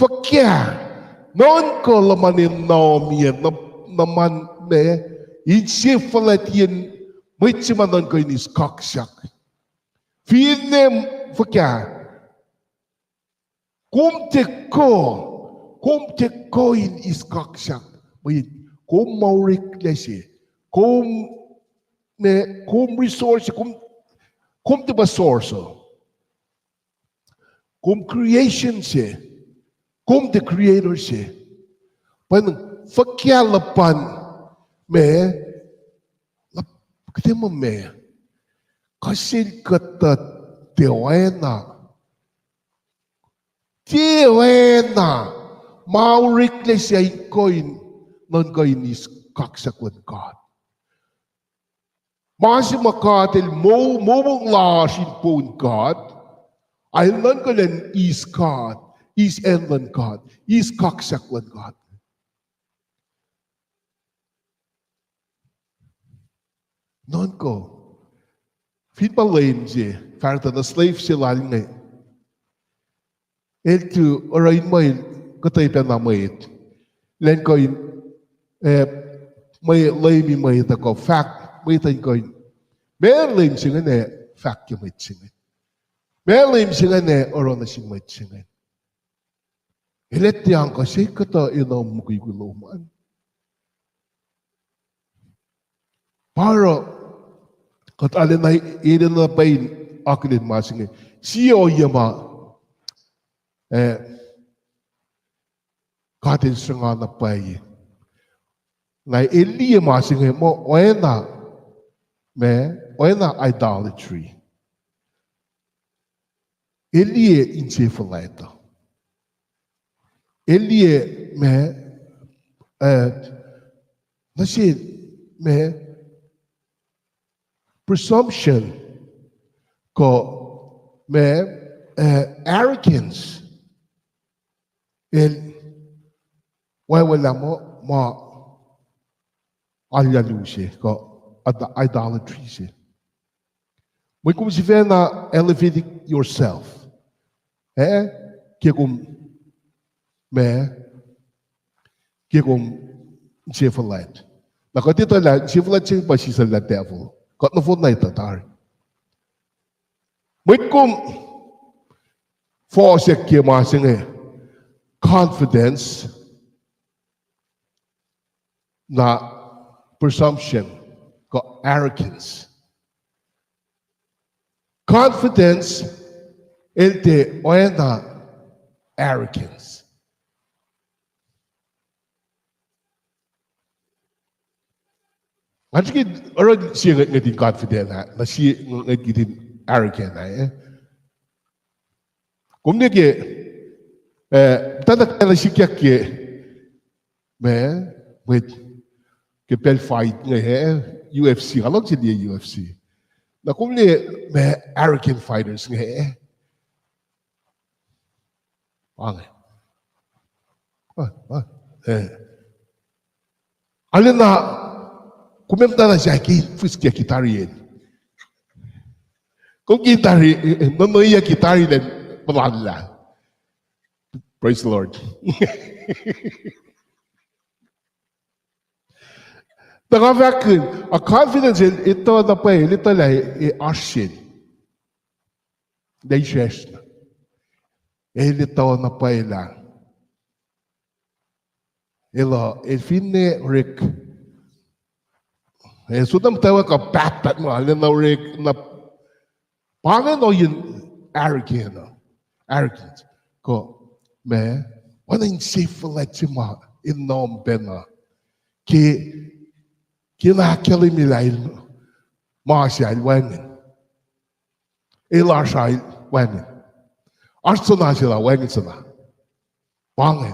Fuhkah, nuhnkuh luhman enamyac, nuh, nuhman ma, inse fuhlwactiyacn mwet se ma nuhnkuh in eis kaksak. Finne fuhkah, kom tiac kuh, kom tiac kuh in eis kaksak, mweyen kom ma oreklac se, kom, ma, kom resource, kom, kom tiac pa source uh. Kom creation se, kom tiac creator se. Pa fuhkah luhpan ma, kuht ac muh ma, kuh sel kuhtuh tiac oacna, tiac oacna ma oreklac se in kuh in, nuhnkuh in eis kaksak luhn God. Ma se ma God el moul, moul lasr in poun God, a el nuhnkuh in eis God, eis acn luhn God, eis kaksak luhn God. Nuhnkuh. Fin pa leum se, fahsruh na slave se lal inge, el tu oruh in mwe, kuhtuh pacna mwet, elan kuh in, eh, mwe leumi mwet uh kuh fahk, mwet uh in kuh in, meac leum se ingacn ac fahk ke mwet se inge? Meac leum se ingacn ac oruh nuh sin mwet se inge? El ac tiac kuh se kuhtuh enenuh mukwikwi lom an. Pa oruh, kuht arulacna enenuh pac in akihlen ma se inge. Sie ohiyac ma Eh, God El sruhnga na pwacye. Na el liye ma se inge muh oacna, ma, oacna idolatry. El liye insefuhlwact uh. El liye ma, eh, nuh sin ma, presumption, kuh ma, eh, arrogance. El welah muh ma alu se, kuh idolatry se. Mweyen kom sifacna elevating yourself, eh, ke kom, ma, ke kom insefuhlwact. Na kuht etuh lah insefuhlwact se pa sisacl lah devil. Kuht nohfohn na etuh tari. Mwet kom fohsack ke ma se inge, confidence, na presumption, kuh arrogance. Confidence, el tiac oacna arrogance. Nga srihke oruh sie ngwetngwet in confident ah, na sie ngwetngwet in arrogant ah, eh. Kom liye ke, eh, muhtwacta na sikyak ke, ma, mwet, ke pacl fight inge, eh, U F C, nga luhngse liye U F C. Na kom liye, ma, arrogant fighters inge, eh. Ange. Ah, ah, eh. Arulacna, kom muhtwacta na sahk in fihskyucki tari in. Kom ke tari, eh, eh, nuhnweyucki tari lwen puhlan lah. Praise the Lord. Tuh nga fahk, a confidence el etuh na pwacye, el etuh lah, eh, oasr sel. Lah israsr na. El etuh na pwacye lah el, el finne orek, el sot na muhtwacwacack pahtpaht ma, el na orek na, pa inge ohiyacn arrogant, arrogant. Kuh, ma, oacna insefuhlwact se ma, in nom pacna. Ke, ke na ahkkahlwemye lah el, ma se el wacngihn. El oasr el wacngihn. Oasr soenna se lah wacngihn soenna. Pa inge.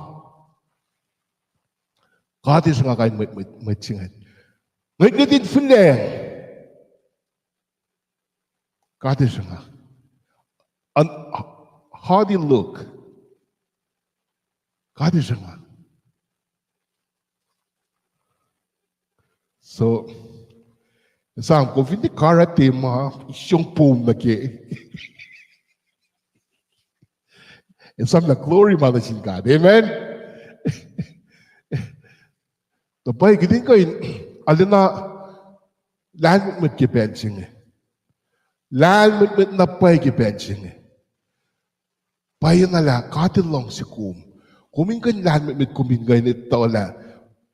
God El sruhnga kain mwet, mwet, mwet se inge. Ngwetngwet in fihliyac. God El sruhnga. An haughty look. God El sruhnga. So, esam kom fin tiac karate ma, isong pom nuh ke. Esam lah glory ma nuh sin God. Amen. Tuh pwacye kihtin kuh in, arulacna lahlmwetmwet ke pacl se inge. Lahlmwetmwet na pwacye ke pacl se inge. Pwacyena lah God El luhngse kom. Kom in kuh in lahlmwetmwet, kom in kuh in etuh lah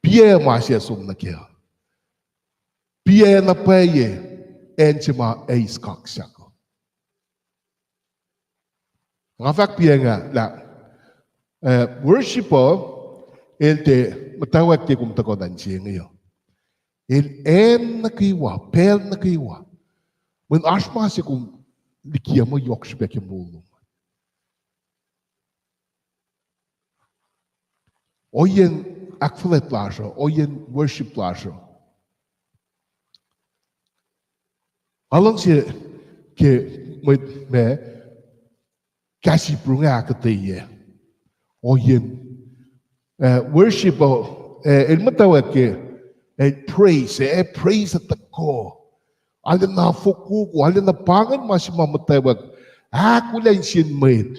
piac ma se som nuh kac. Piac na pwacye, acn se ma eis kaksak. Nga fahk piac nga lah, eh, worship uh, el tiac muhtwacwacack ke kom tuhkuh nuh in se inge uh. El acn nuh kwewa, pacl nuh kwewa. Mweyen oasr ma se kom likiyac muh yohk srihpac ke moul lom. Ohiyacn ahkfuhlwact lasr uh, ohiyacn worship lasr uh. Nga luhngse ke mwet ma kahs Hebrew inge ahkuhtweyac ohiyacn, eh, worship uh, eh, el muhtwacwacack ke, eh, praise, eh, praise uh tuhkuh. Arulacna fokoko, arulacna pa ingacn ma se ma muhtwacwacack. Ahkolah insiyacn mwet,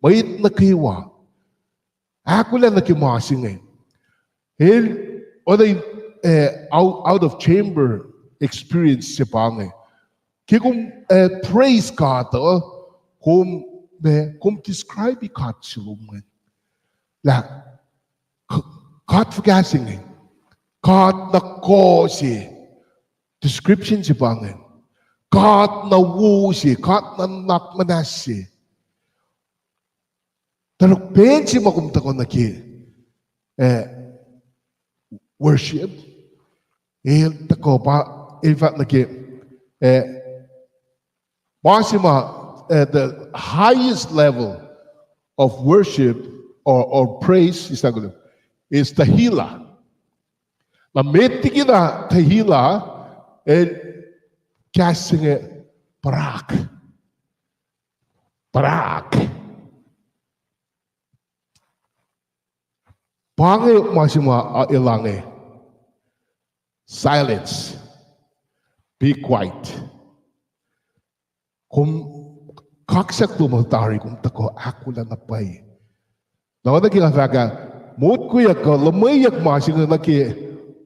mwet nuh kwewa. Ahkolah nuh ke ma se inge. El, oacna in, eh, out, out of chamber experience se pa inge. Ke kom, eh, praise God uh, kom, ma, kom describe God se lom ingacn. Lah, k-, God fuhkah se inge. God na kuh se. Description se pa ingacn. God na wo se, God na nuhnak muhnahs se. Tuh pacl se ma kom tuhkuh nuh ke, eh, worship, el tuhkuh pa, el fahk nuh ke, eh, ma se ma, eh, the highest level of worship or, or praise is, is Tehillah. Na met liki na Tehillah, el kahs se inge Barak. Barak. Pa inge ma se ma, uh, elange. Silence. Be quiet. Kom kaksak lom tari, kom tuhkuh ahkolah na pwacye. Na oacna ke nga fahk ah, motkweyuck kuh luhmweyuck ma se inge nuh ke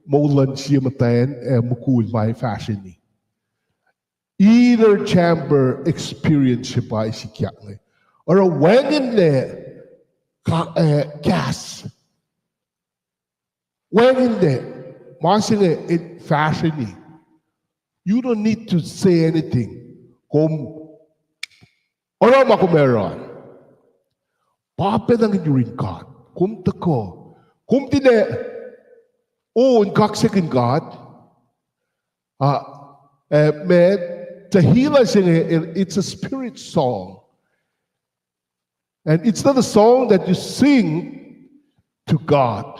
moul luhn sie muhtwacn ac mukul ma ac fahsrweni. Inner chamber experience se pa sikyak inge. Oruh wacngihnlac ka-, eh, kahs. Wacngihnlac ma se inge el fahsrweni. You don't need to say anything. Kom oruh ma kom oruh an. Pa pacna in yurin God. Kom tuhkuh. Kom tilac on kaksakin God. Ah, eh, ma Tehillah se inge, it's a spirit song. And it's not a song that you sing to God.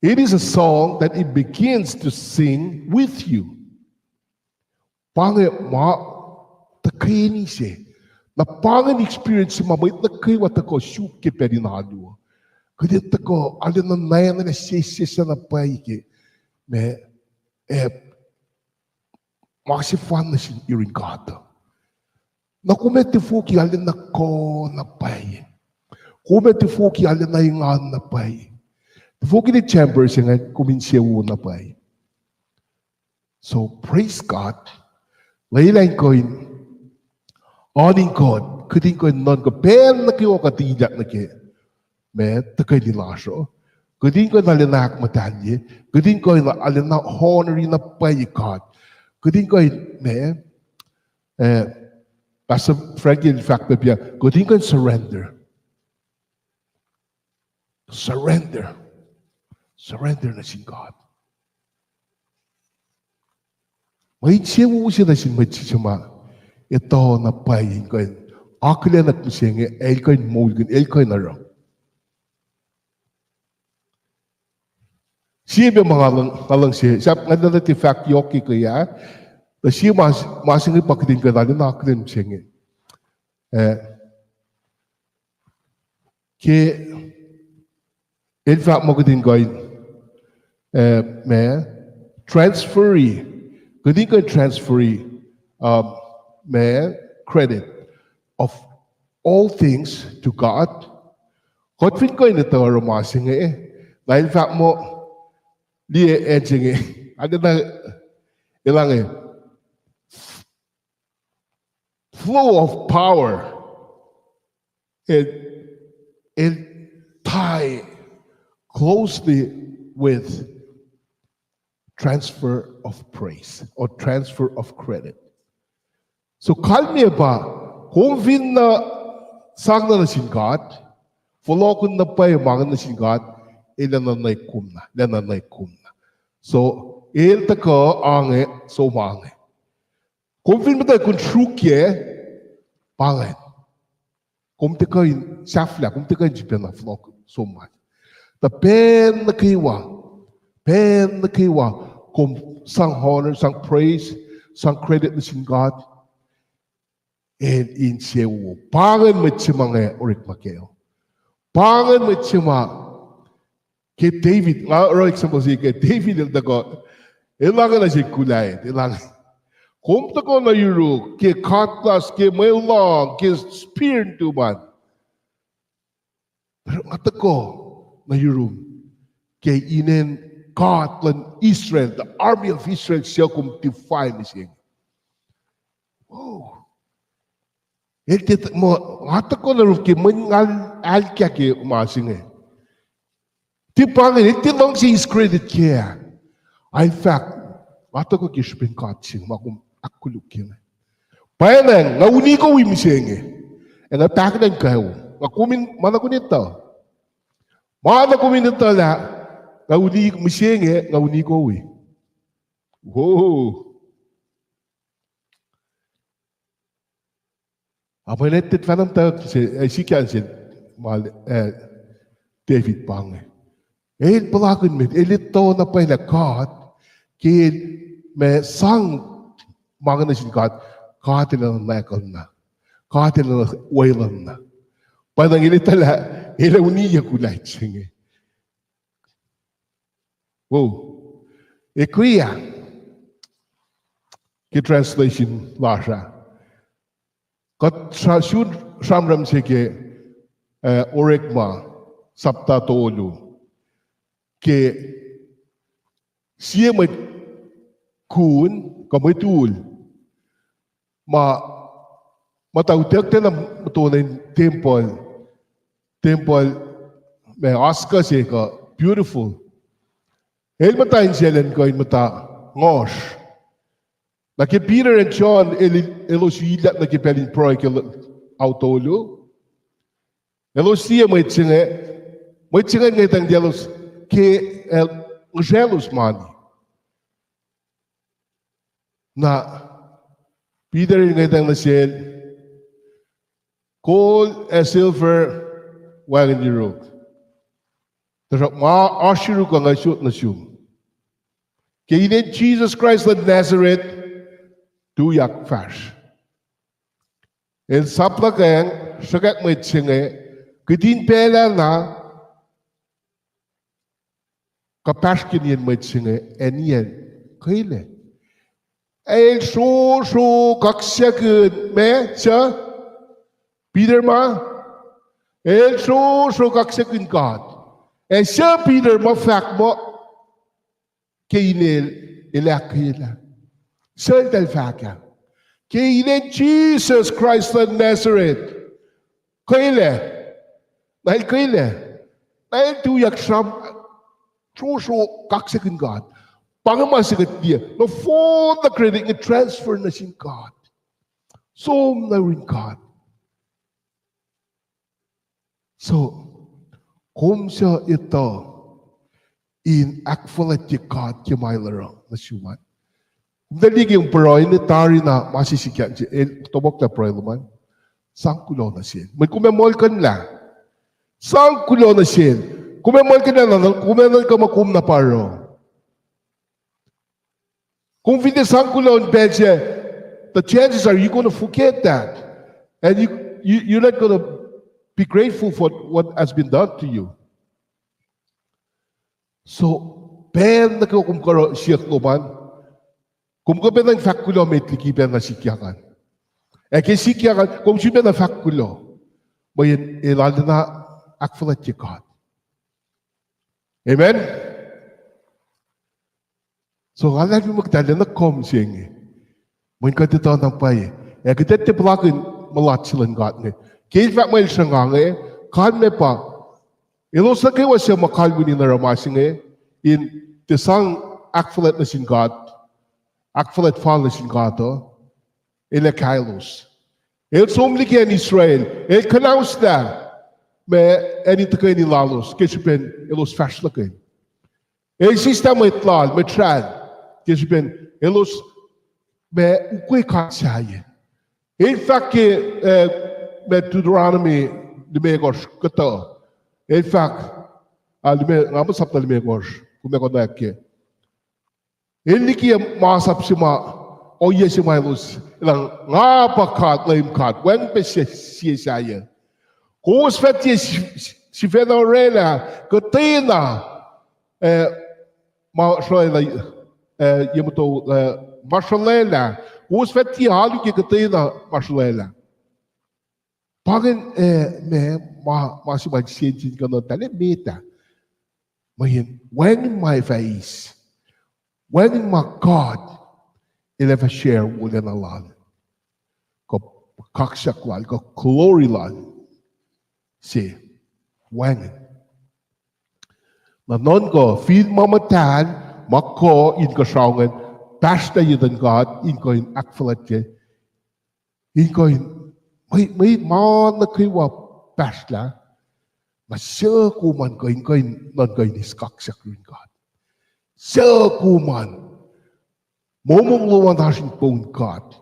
It is a song that He begins to sing with you. Pa inge ma tuhkweni se. Na pa ingacn experience se ma mwet nuh kwewa tuhkuh suk ke pacl in alu uh. Kuht in tuhkuh arulacna nacnacna sesseslah na pwacye ke ma, eh, ma sefanna sin yurin God uh. Na kom ac tifoki arulacna kuh na pwacye. Kom ac tifoki arulacna engan na pwacye. Tifoki the chamber se ingacn kom insewowo na pwacye. So praise God. Lwelah in kuh in oan in God, kuht in kuh in nuhnkuh pacl nuh kwewa kuht ilyak nuh ke ma tuhkweni lasr uh. Kuht in kuh in arulacna ahkmuhtahlye. Kuht in kuh in arulacna honor na pwacye God. Kuht in kuh in ma, eh, Pastor Frankie el fahk pac pia, kuht in kuh in surrender. Surrender. Surrender nuh sin God. Mwe insewowo se nuh sin mwet se ma etuh na pwacye in kuh in akihlenak mihsenge, el kuh in moulkihn, el kuh in oruh. Sie pac ma nga luhng-, nga luhngse, sahp nga nuh ke fahk yohk ke ah, tuh sie ma, ma se inge pa kuht in kuh in arulacna akihlen mihsenge. Eh, ke el fahk muh kuht in kuh in, eh, ma, transferi, kuht in kuh in transferi, um, ma, credit of all things to God. Kuht fin kuh in etuh oruh ma se inge, na el fahk muh, liye acn se inge, arulacna, elange, flow of power. It, it tie closely with transfer of praise or transfer of credit. So kalmac pa, kom fin na sang na nuh sin God, fohlohkihn na pwacye ma inge nuh sin God, el ac nuhnak kom na, el ac nuhnak kom na. So, el tuhkuh ange, som ange. Kom fin muhtwacta kom sruokyac, pa ingacn. Kom tiac kuh in sahflah, kom tiac kuh in sifacna fohlohk som an. Tuh pacl nuh kwewa, pacl nuh kwewa, kom sang honor, sang praise, sang credit nuh sin God. El insewowo. Pa ingacn mwet se ma nga orekma kac. Pa ingacn mwet se ma ke David, nga oruh example se ke David el tuhkuh, el lahngo nuh sel Goliath, el lahngo. Kom tuhkuh nuh yuruk ke cutlass, ke mwe lohng, ke spear nuhtum an. Nga tuhkuh nuh yurum ke inen God luhn Israel, the army of Israel, suc kom defy mihsenge. El tiac, muh, nga tuhkuh nuh yurum ke mwe ngal alkah ke ma se inge. Tiac pa inge, el tiac luhngse eis credit kac. El fahk, nga tuhkuh ke srihpen God se inge ma kom ahkkoluk ke inge. Pwacnwacng nga uniko wi mihsenge, ac nga pahkihn kwewa. Nga kom in, ma na kom in etuh. Ma na kom in etuh lah nga uni mihsenge, nga uni koi. Wo. Amen, etet fanam ta se, eh, sikyak se, ma, eh, David pa inge. El puhlakihn met, el etuh na pwacye lah God, ke el ma sang ma inge nuh sin God, God el na nwacklah na. God el na weluhl na. Pwacnwacng el etuh lah, el ac uniyac kuhlwacng se inge. Wo. Ekria. Ke translation lasr ah. Kuht sra-, sun sramsram se ke, eh, Orekma, sapta tolu. Ke sie mwet kun, kuh mwet ul, ma, ma muhtwacwacack na muhtuhn tempuhl, tempuhl ma oasr kuh se kuh beautiful. El muhta in sel an kuh in muhta ngohsr. Na ke Peter and John el, elos ilyak nuh ke pacl in pruhe ke ao tolu. Elos liye mwet se inge, mwet se inge ngwetacng elos ke, el, ngihsraclos mani. Na Peter el ngwetacng nuh sel, gold ac silver wacngihn yuruk. Tuhsruhk ma oasr yuruk uh nga sot nuh sum. Ke inen Jisus Kraist luhn Nazareth, tuyak fahsr. El sapluhkacng sruhkwack mwet se inge, kihtin pacl ah na, kuhpahsr ke nien mwet se inge, ac nien kwelac. El srosro kaksakihn ma, suc? Peter ma? El srosro kaksakihn God. Ac suc Peter ma fahk muh, ke inel, el ahkkweye lah? Suc eltahl fahk ah? Ke inen Jisus Kraist luhn Nazareth. Kwelac. Na el kwelac. Na el tuyak sram, srosro kaksakihn God. Pa inge ma se kuht liye. Nohfohn na credit inge transfer nuh sin God. Som na yurin God. So, kom suc etuh in ahkfuhlwactye God ke ma el oruh nuh sum an? Kom tuh liye ke pruhe in tari na ma se sikyak se, el topuk lah pruhe lom an. Sang kuloh nuh sel. Mweyen kom ac muhlkuhnlah. Sang kuloh nuh sel. Kom ac muhlkuhnlah na, kom ac nuhnkuh muh kom na pa oruh. Kom fin tiac sang kuloh in pacl se, the chances are you're gonna forget that. And you, you, you're not gonna be grateful for what has been done to you. So, pacl nuh kwewa kom kuh oruh siyuck lom an, kom kuh pacna in fahk kuloh met liki pacl na sikyak an. Ac ke sikyak an, kom sun pacna fahk kuloh. Mweyen el arulacna ahkfuhlwactye God. Amen? So, nga luhlahlfongi muh kuht arulacna kom se inge. Mweyen kuht etuh na pwacye. Ac kuht etuh puhlakihn mulat se luhn God inge. Ke el fahk muh el sruhnga inge, kalmac pa, elos nuh kwewa suc ma kalweni in oruh ma se inge, in tiac sang ahkfuhlwact nuh sin God, ahkfuhlwact fal nuh sin God uh, el ac kahsrwelos. El som liki acn Israel, el kuhnahoslah ma acn in tuhkweni lalos ke srihpen elos fahsr luhkwen. El sislah mwet lal, mwet sral, ke srihpen elos ma ukwe God sahyac. El fahk ke, eh, ma Deuteronomy limekohsr kuhtuh. El fahk, ah, lime-, nga muh sapta limekohsr, kom ac konwacack ke. El likiyac masap se ma, ohiyac se ma elos, lah nga pa God, Leum God, wacngihn pac sie, sie sahyac. Kowos fah tiac si-, si-, sifacna orwaclah kuhtwena, eh, ma sruhlwaclah, eh, ye muhto, eh, ma sruhlwaclah. Kowos fah tiac alu ke kuhtwena ma sruhlwaclah. Pa ingacn, eh, ma, ma, ma se ma sensen kuhnuh tahl emet ah. Mweyen wacngihn ma ac fah eis. Wacngihn ma God el ac fah share wolacna lal, kuh kaksak lal, kuh glory lal. Se wacngihn. Na nuhnkuh, fin ma muhtahl, ma kuh inkuhsrao ingacn, pahsrtah ye tuhn God in kuh in ahkfuhlwactye, in kuh in, mwe, mwe ma nuh kwewa pahsrlah, na suc kom an kuh in, kuh in nuhnkuh in eis kaksak yurin God? Suc kom an? Momong lom an oasr in poun God.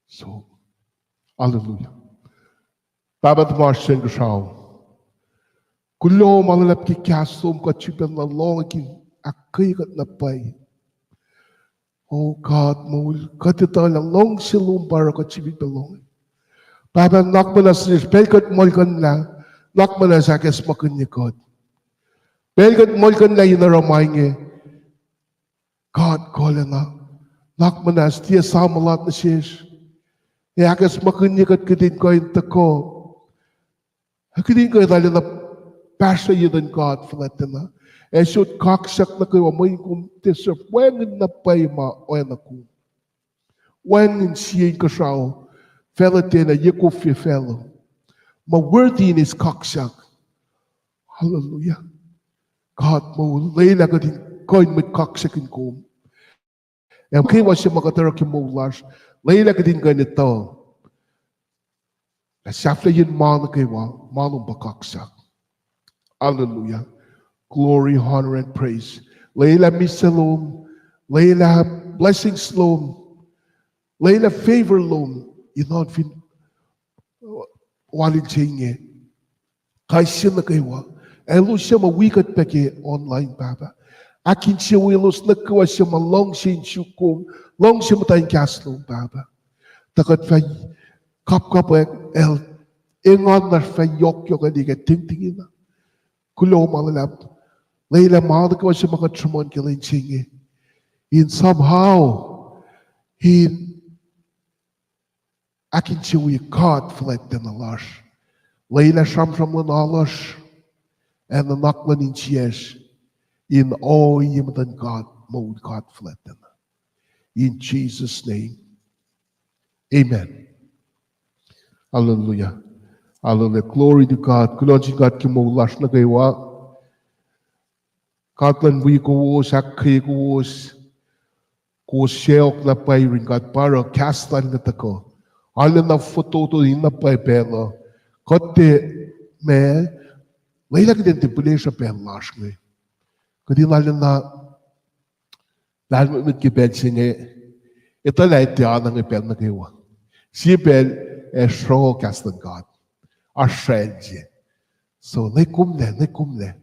So, hallelujah. Pahpah tuhmasr se inkuhsrao, kuloh ma luhlahp ke kahs lom, kuht sifilpac na lohng ke ahkkweye kuht na pwacye. O God moul, kuht etuh lah luhngse lom pa oruh kuht sifilpac lohng. Pahpah, nuhnak muhnahs nuh sesr pacl kuht muhlkuhnlah, nuhnak muhnahs ahkacsmakihnye kuht. Pacl kuht muhlkuhnlah in oruh ma inge, God kuhlwacna, nuhnak muhnahs tiac sa mulat nuh sesr. Ac ahkacsmakihnye kuht kihtin kuh in tuhkuh, ac kihtin kuh in arulacna pahsreyuctan God fuhlwactacna. Ac sot kaksak nuh kwewa mweyen kom tiac sruhf wacngihn na pwacye ma oacna kom. Wacngihn sie inkuhsrao, facluh tiacna ye kof facluh, ma worthy in eis kaksak. Hallelujah. God moul, lwelah kuht in kuh in mwet kaksak in kom. Ac kwewa se ma kuht oruh ke moul lasr, lwelah kuht in kuh in etuh lah sahflahiyacn ma nuh kwewa, ma lom pa kaksak. Hallelujah. Glory, honor, and praise. Lwelah mihs lom, lwelah blessings lom, lwelah favor lom in oan fin walin se inge. Kais sie nuh kwewa, elos suc ma wi kuht pac ke online, Pahpah, ahkinsewowoye elos nuh kwewa suc ma luhngse in suk kom, luhngse muhta in kahs lom, Pahpah. Tuh kuht fah kapkapwack, el engan lasr fah yohkyohkwelihk ac tingtingina. Kuloh ma luhlahp, lwelah ma nuh kwewa suc ma kuht sruhmuhn ke lwen se inge, in somehow, in ahkinsewowoye God fuhlwactacna lasr. Lwelah sramsram luhn alu lasr ac nuhnak luhn insiyacsr in ohiyac muhtuhn God moul, God fuhlwactacna. In Jesus' name. Amen. Hallelujah. Hallelujah. Glory to God. Kuloh nuh sin God ke moul lasr nuh kwewa. God luhn wi kowos, ahkkweye kowos. Kowos sacohk na pwacye yurin God pa oruh kahs lal inge tuhkuh. Arulacna fototo in na pwacye pacl uh. Kuht tiac, ma, lwelah kuht in tiac pihlesruh pacl lasr inge. Kuht in arulacna lahlmwetmwet ke pacl se inge, etuh lah tiac oacna inge pacl nuh kwewa. Sie pacl ac sruoh kahs luhn God. Oasr sracl se. So, nwe komlac, nwe komlac.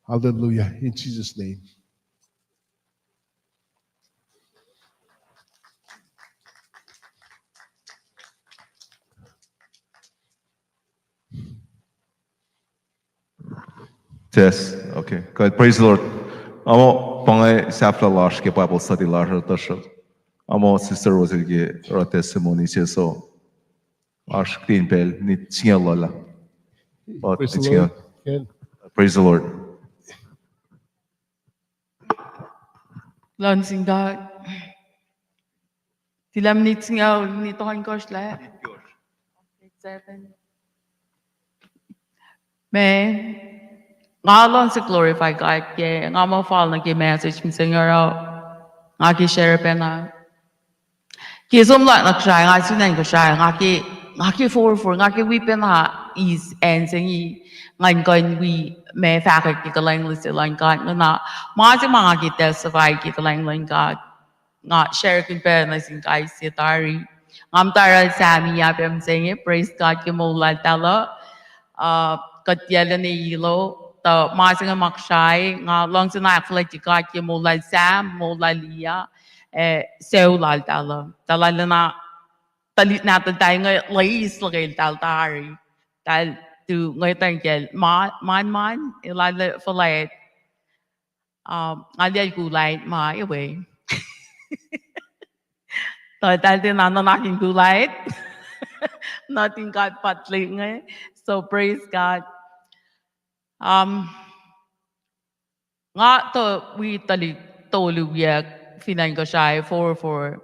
Hallelujah. In Jesus' name. Test. Okay. Good. Praise the Lord. Amo, pa inge sahflah lasr ke Bible study lasr uh, tuhsruhk amo Sister Rose ke oruh testimony se, so oasr kihtin pacl nit singucul lal ah. Praise the Lord. Ken. Praise the Lord. Kuloh nuh sin God. Tilac minit singucul, minit ohnkohsr lah. Seven. Ma, nga luhngse glorify God ke nga muh fal nuh ke message mihsenge oruh nga ke share pacna. Ke som luhk nuh Kosrae, nga sun acn Kosrae, nga ke, nga ke forfor, nga ke wi pacna eis acn se inge, ngan kuh in wi ma fahkwack ke kuhlwacng luhn God, nga na, ma se ma nga ke testify ke kuhlwacng luhn God. Nga sharekihn pacna nuh sin kais sie tari. Nga muhta oruh Sam ah pac mihsenge, praise God ke moul laltahl uh. Uh, kuht tiac lwen elo, tuh ma se inge ma Kosrae, nga luhngse na ahkfuhlwactye God ke moul lal Sam, moul lal Leah, ac sucu laltahl uh. Tuh lal na, tuhlihk nahtuhltahl inge loes luhk eltahl tari. Eltahl tu ngwetacng kacl ma-, manman, eltahl fuhlwact. Um, nga liyacl kuhlwacn ma ewe. Tuh eltahl tiacna nuhnak in kuhlwacn. Nothing God patli inge. So praise God. Um, nga tuh wi tuhlihk tolu wiyuck fin acn Kosrae, forfor.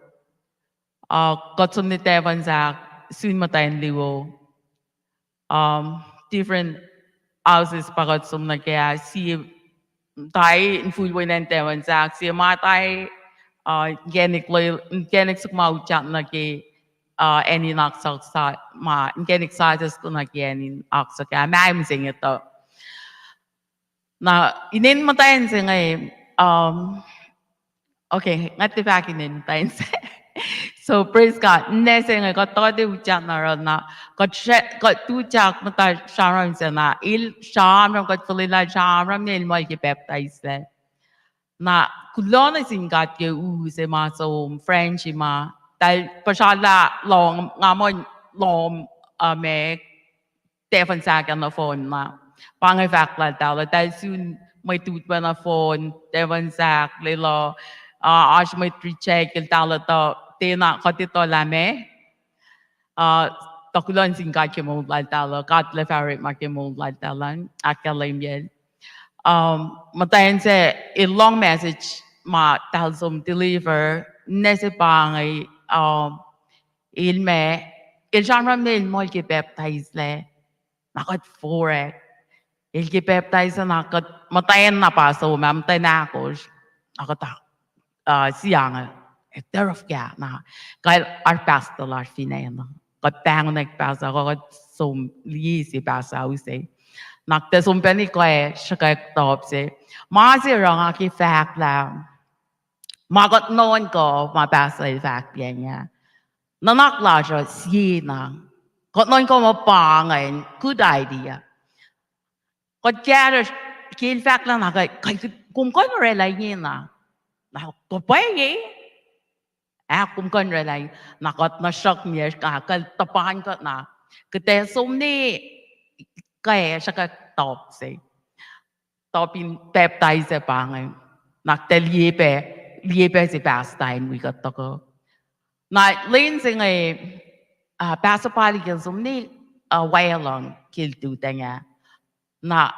Uh, kuht som nuh Tafunsak, sun muhtwacn luo. Um, different houses pa kuht som nuh kac, sie tai infulwen acn Tafunsak, sie ma tai, uh, inkacnek lo-, inkacnek suk ma utyak nuh ke, uh, acn in oaksohk sa-, ma inkacnek sasuc soko nuh ke acn in oaksohk ah, ma mihsenge tuh. Na, inen muhtwacn se inge, um, okay, nga tiac fahk inen muhtwacn se. So, praise God. Ninac se inge, kuht tuh tiac utyak na oruh na, kuht sre-, kuht utyak muhta sramsram se na, el sramsram, kuht fuhlwelah sramsram ne el muh el ke pacptaislac. Na kuloh nuh sin God ke u se ma som, French ma, tahl puhsrallah lohng, nga muh lohm, uh, me, tafun sahk ah nohfohn na. Pa inge fahk laltahl uh, tahl sun mwe tutwe nohfohn, tafun sahk, lwelah, uh, oasr mwet reject, eltahl uh tuh, tiacna kuht etuh lah meac. Uh, tuh kuloh nuh sin God ke moul laltahl uh, God El fah orekma ke moul laltahl uh, ahkkahlwemyacl. Um, muhtwacn se, el lohng message ma tahl som deliver, ninac se pa inge, um, el me, el sramsram ne el muh el ke pacptaislac, na kuht forwack. El ke pacptais na kuht muhtwacn na pa som ah, muhtwacn ahkosr, na kuht, uh, siange, eh, tiac oruh fuhkah na, kal oasr pastor lasr fin acn uh. Kuht pahngonyuck pastor, kuht som liye se pastor use. Na kuht tiac som pacna ke sruhkwack top se. Ma se oruh nga ke fahk lah ma kuht nuhnkuh, ma pastor el fahk pacna. Nuhnak lasr uh sie na. Kuht nuhnkuh muh pa ingacn, good idea. Kuht kahsruhsr, ke el fahk lah na, kuh, kuh, kom kuh in orwaclah inge na. Na, kuh pwacye. Ah, kom kuh in orwaclah inge. Na kuht nuh sruhk miyacsr, ah, kuh tuhpan kuht na. Kuht ac som ne, kuh sruhkwack top se. Top in pacptais se pa inge. Na kuht ac liye pac, liye pac se pastor in wi kuht tuhkuh. Na lwen se inge, ah, pastor Palik el som ne, ah, wacluhng ke el lututacng ah. Na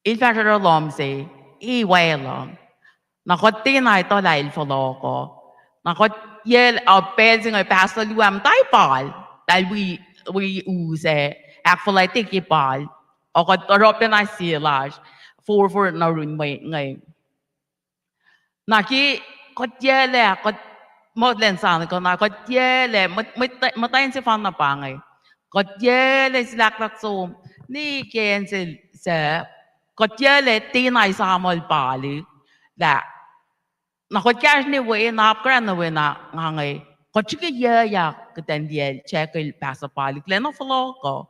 el fahsr oruh lohm se, e wacluhng. Na kuht tiacna etuh lah el fohlohk uh. Na kuht yac, uh, pacl se inge pastor luo ah muhta pal, tahl wi, wi u se, ahkfuhlwactye ke pal. Uh, kuht oruh pacna sie lasr, forfor nuh yurin mwet inge. Na ke kuht yac lah, kuht muh lwen sani kuh na kuht yac lah, muht-, muht-, muhtwacn sefanna pa inge. Kuht yac lah silahklahk som, ne ke acn se, se, kuht yac lah tiacna esamuhl Palik, lah na kuht kahsruh nuh we, na apkuhran nuh we na nga inge, kuht srihke yac yak kuht in tiac siyuck el pastor Palik lah na fohlohk uh.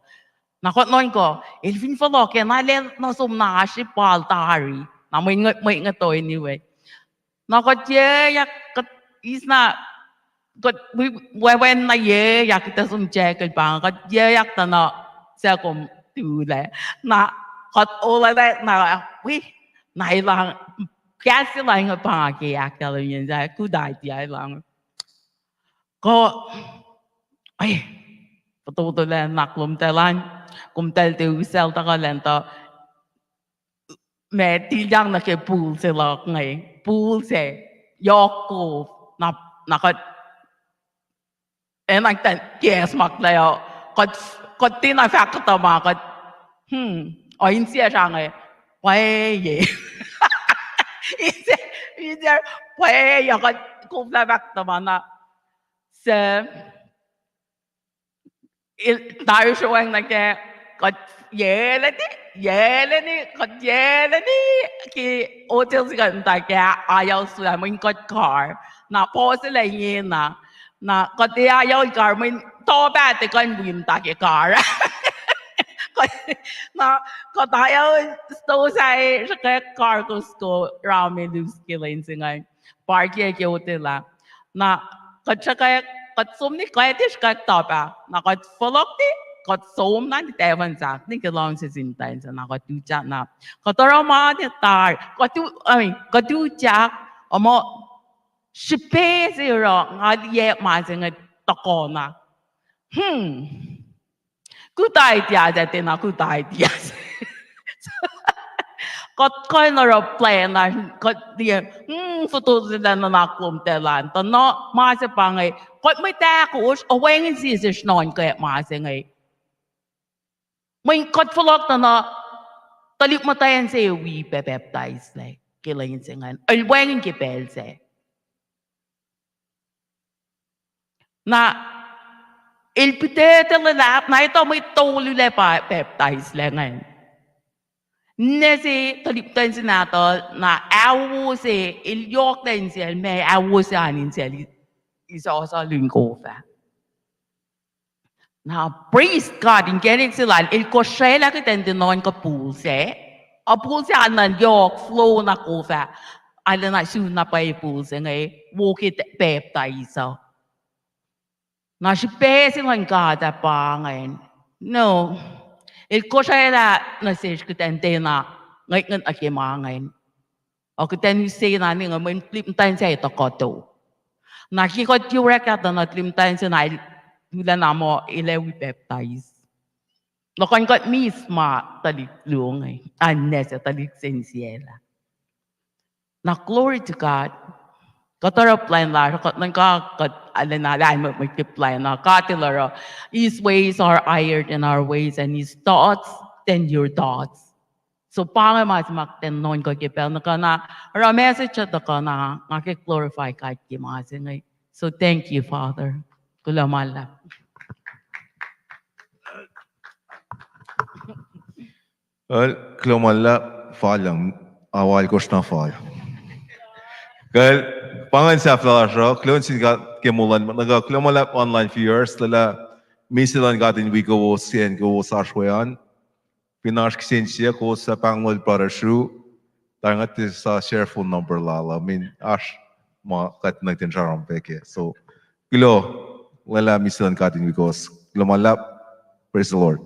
Na kuht nuhnkuh, el fin fohlohk ah na lah na som na oasr pal tari. Na mwe inge, mwe inge toeni we. Na kuht yac yak kuht eis na, kuht wi-, wewen na yac yak kuht ac som siyuck el pa inge, kuht yac yak tuh na suc kom tulac. Na kuht olwelah na, wi, na elan, kahs se lah inge pa inge ke ahkkahlwemye lah, good idea lah inge. Kuh, eh, fototo lah nuhnak lom tuh elan, kom tuh tiac usacl tuhkuh elan tuh, ma tilyang nuh ke pool se luhk inge, pool se, yohk kuf, na, na kuht, enak tuh kahs ma kuht lah uh, kuht, kuht tiacna fahk kuhtuh ma kuht, hmm, uh, insiyacsr inge, pwacye. Insiyacsr, insiyacsr, pwacye, kuht koflah fahk kuhtuh ma na, se, el, tari sruweng nuh ke, kuht yac leni, yac leni, kuht yac leni, ke hotel se kuht muhta ke, ayau sula mweyen kuht kar. Na puhslac ingena, na kuht ac ayau kar mweyen top ah tiac kuh in wi muhta ke kar. Na kuht ayau stosah, sruhkwack kar kusko, ramen us ke lwen se ingacn. Park-i ke hotel ah. Na kuht sruhkwack, kuht som ne kuht ac sruhkwack top ah. Na kuht fohlohk ne, kuht som na ne tafun sahk ne ke luhngse sin muhtwacn se na kuht utyak na. Kuht oruh ma ne tari, kuht u-, I mean, kuht utyak, uh, muh srihpac se oruh nga liye ma se inge tuhkuh na. Hmm. Good idea, that tiacna good idea. Kuht kuh in oruh plan na, kuht liye, hmm, fototo lah nuhnak lom tuh elan tuh na ma se pa inge, kuht mwet ahkosr, uh, wacngihn sie sesr nuhnkuh ma se inge. Mweyen kuht fohlohk tuh na, tuhlihk muhtwacn se wi pac pacptaislac ke lwen se ingacn, el wacngihn ke pacl sac. Na El pihtuctuc luhlahp, na etuh mwet tolu lac pa pacptaislac ingacn. Ninac se tuhlihk muhtwacn se nahtuhl, na ahwo se, el yohk nuh insiyacl, ma ahwo se an insiyacl, el suhsuhlihk in kof ah. Na praise God, inkacnek se lal, el kosraclah kuht in tiac nuhnkuh pul sac. A pul sac an nuh yohk, flow na kof ah. Arulacna sun na pwacye pul se inge, wo ke pacptais uh. Na srihpac se luhn God ah pa ingacn. No. El kosraclah nuh sesr kuht in tiacna ngwetngwet nuh ke ma ingacn. Ac kuht in use na inge mweyen tuhlihk muhtwacn sac etuh kuhtuh. Na ke kuht orek ah tuh na tuhlihk muhtwacn se na el, el na muh el ac wi pacptais. Nuh kuht miss ma tuhlihk luo inge, an ninac se tuhlihk se insiyacl ah. Na glory to God. Kuht oruh plwacn lasr, kuht nuhnkuh kuht arulacna lahlmwetmwet ke plwacn uh, God el oruh, His ways are higher than our ways, and His thoughts than your thoughts. So pa inge ma se ma kuht in nuhnkuh ke pacl nuh kwewa, oruh message uh tuhkuh na, nga ke glorify God ke ma se inge. So thank you, Father. Kuloh ma luhlahp. Kuloh ma luhlahp, fal, aoalkosr na fal. Kuh, pa ingacn sahflah lasr uh, kuloh nuh sin God ke moul lal, nuh ke kuloh ma luhlahp online viewers, lwelah misac luhn God in wi kowos ke acn kowos oasr we an. Fin oasr kihsen siyuck, kowos suc pahngon brother Sru, tari nga tiac sa share phone number lal uh, min oasr ma kuht nuh ten sramsram pac kac. So, kuloh, lwelah misac luhn God in wi kowos. Kuloh ma luhlahp, praise the Lord.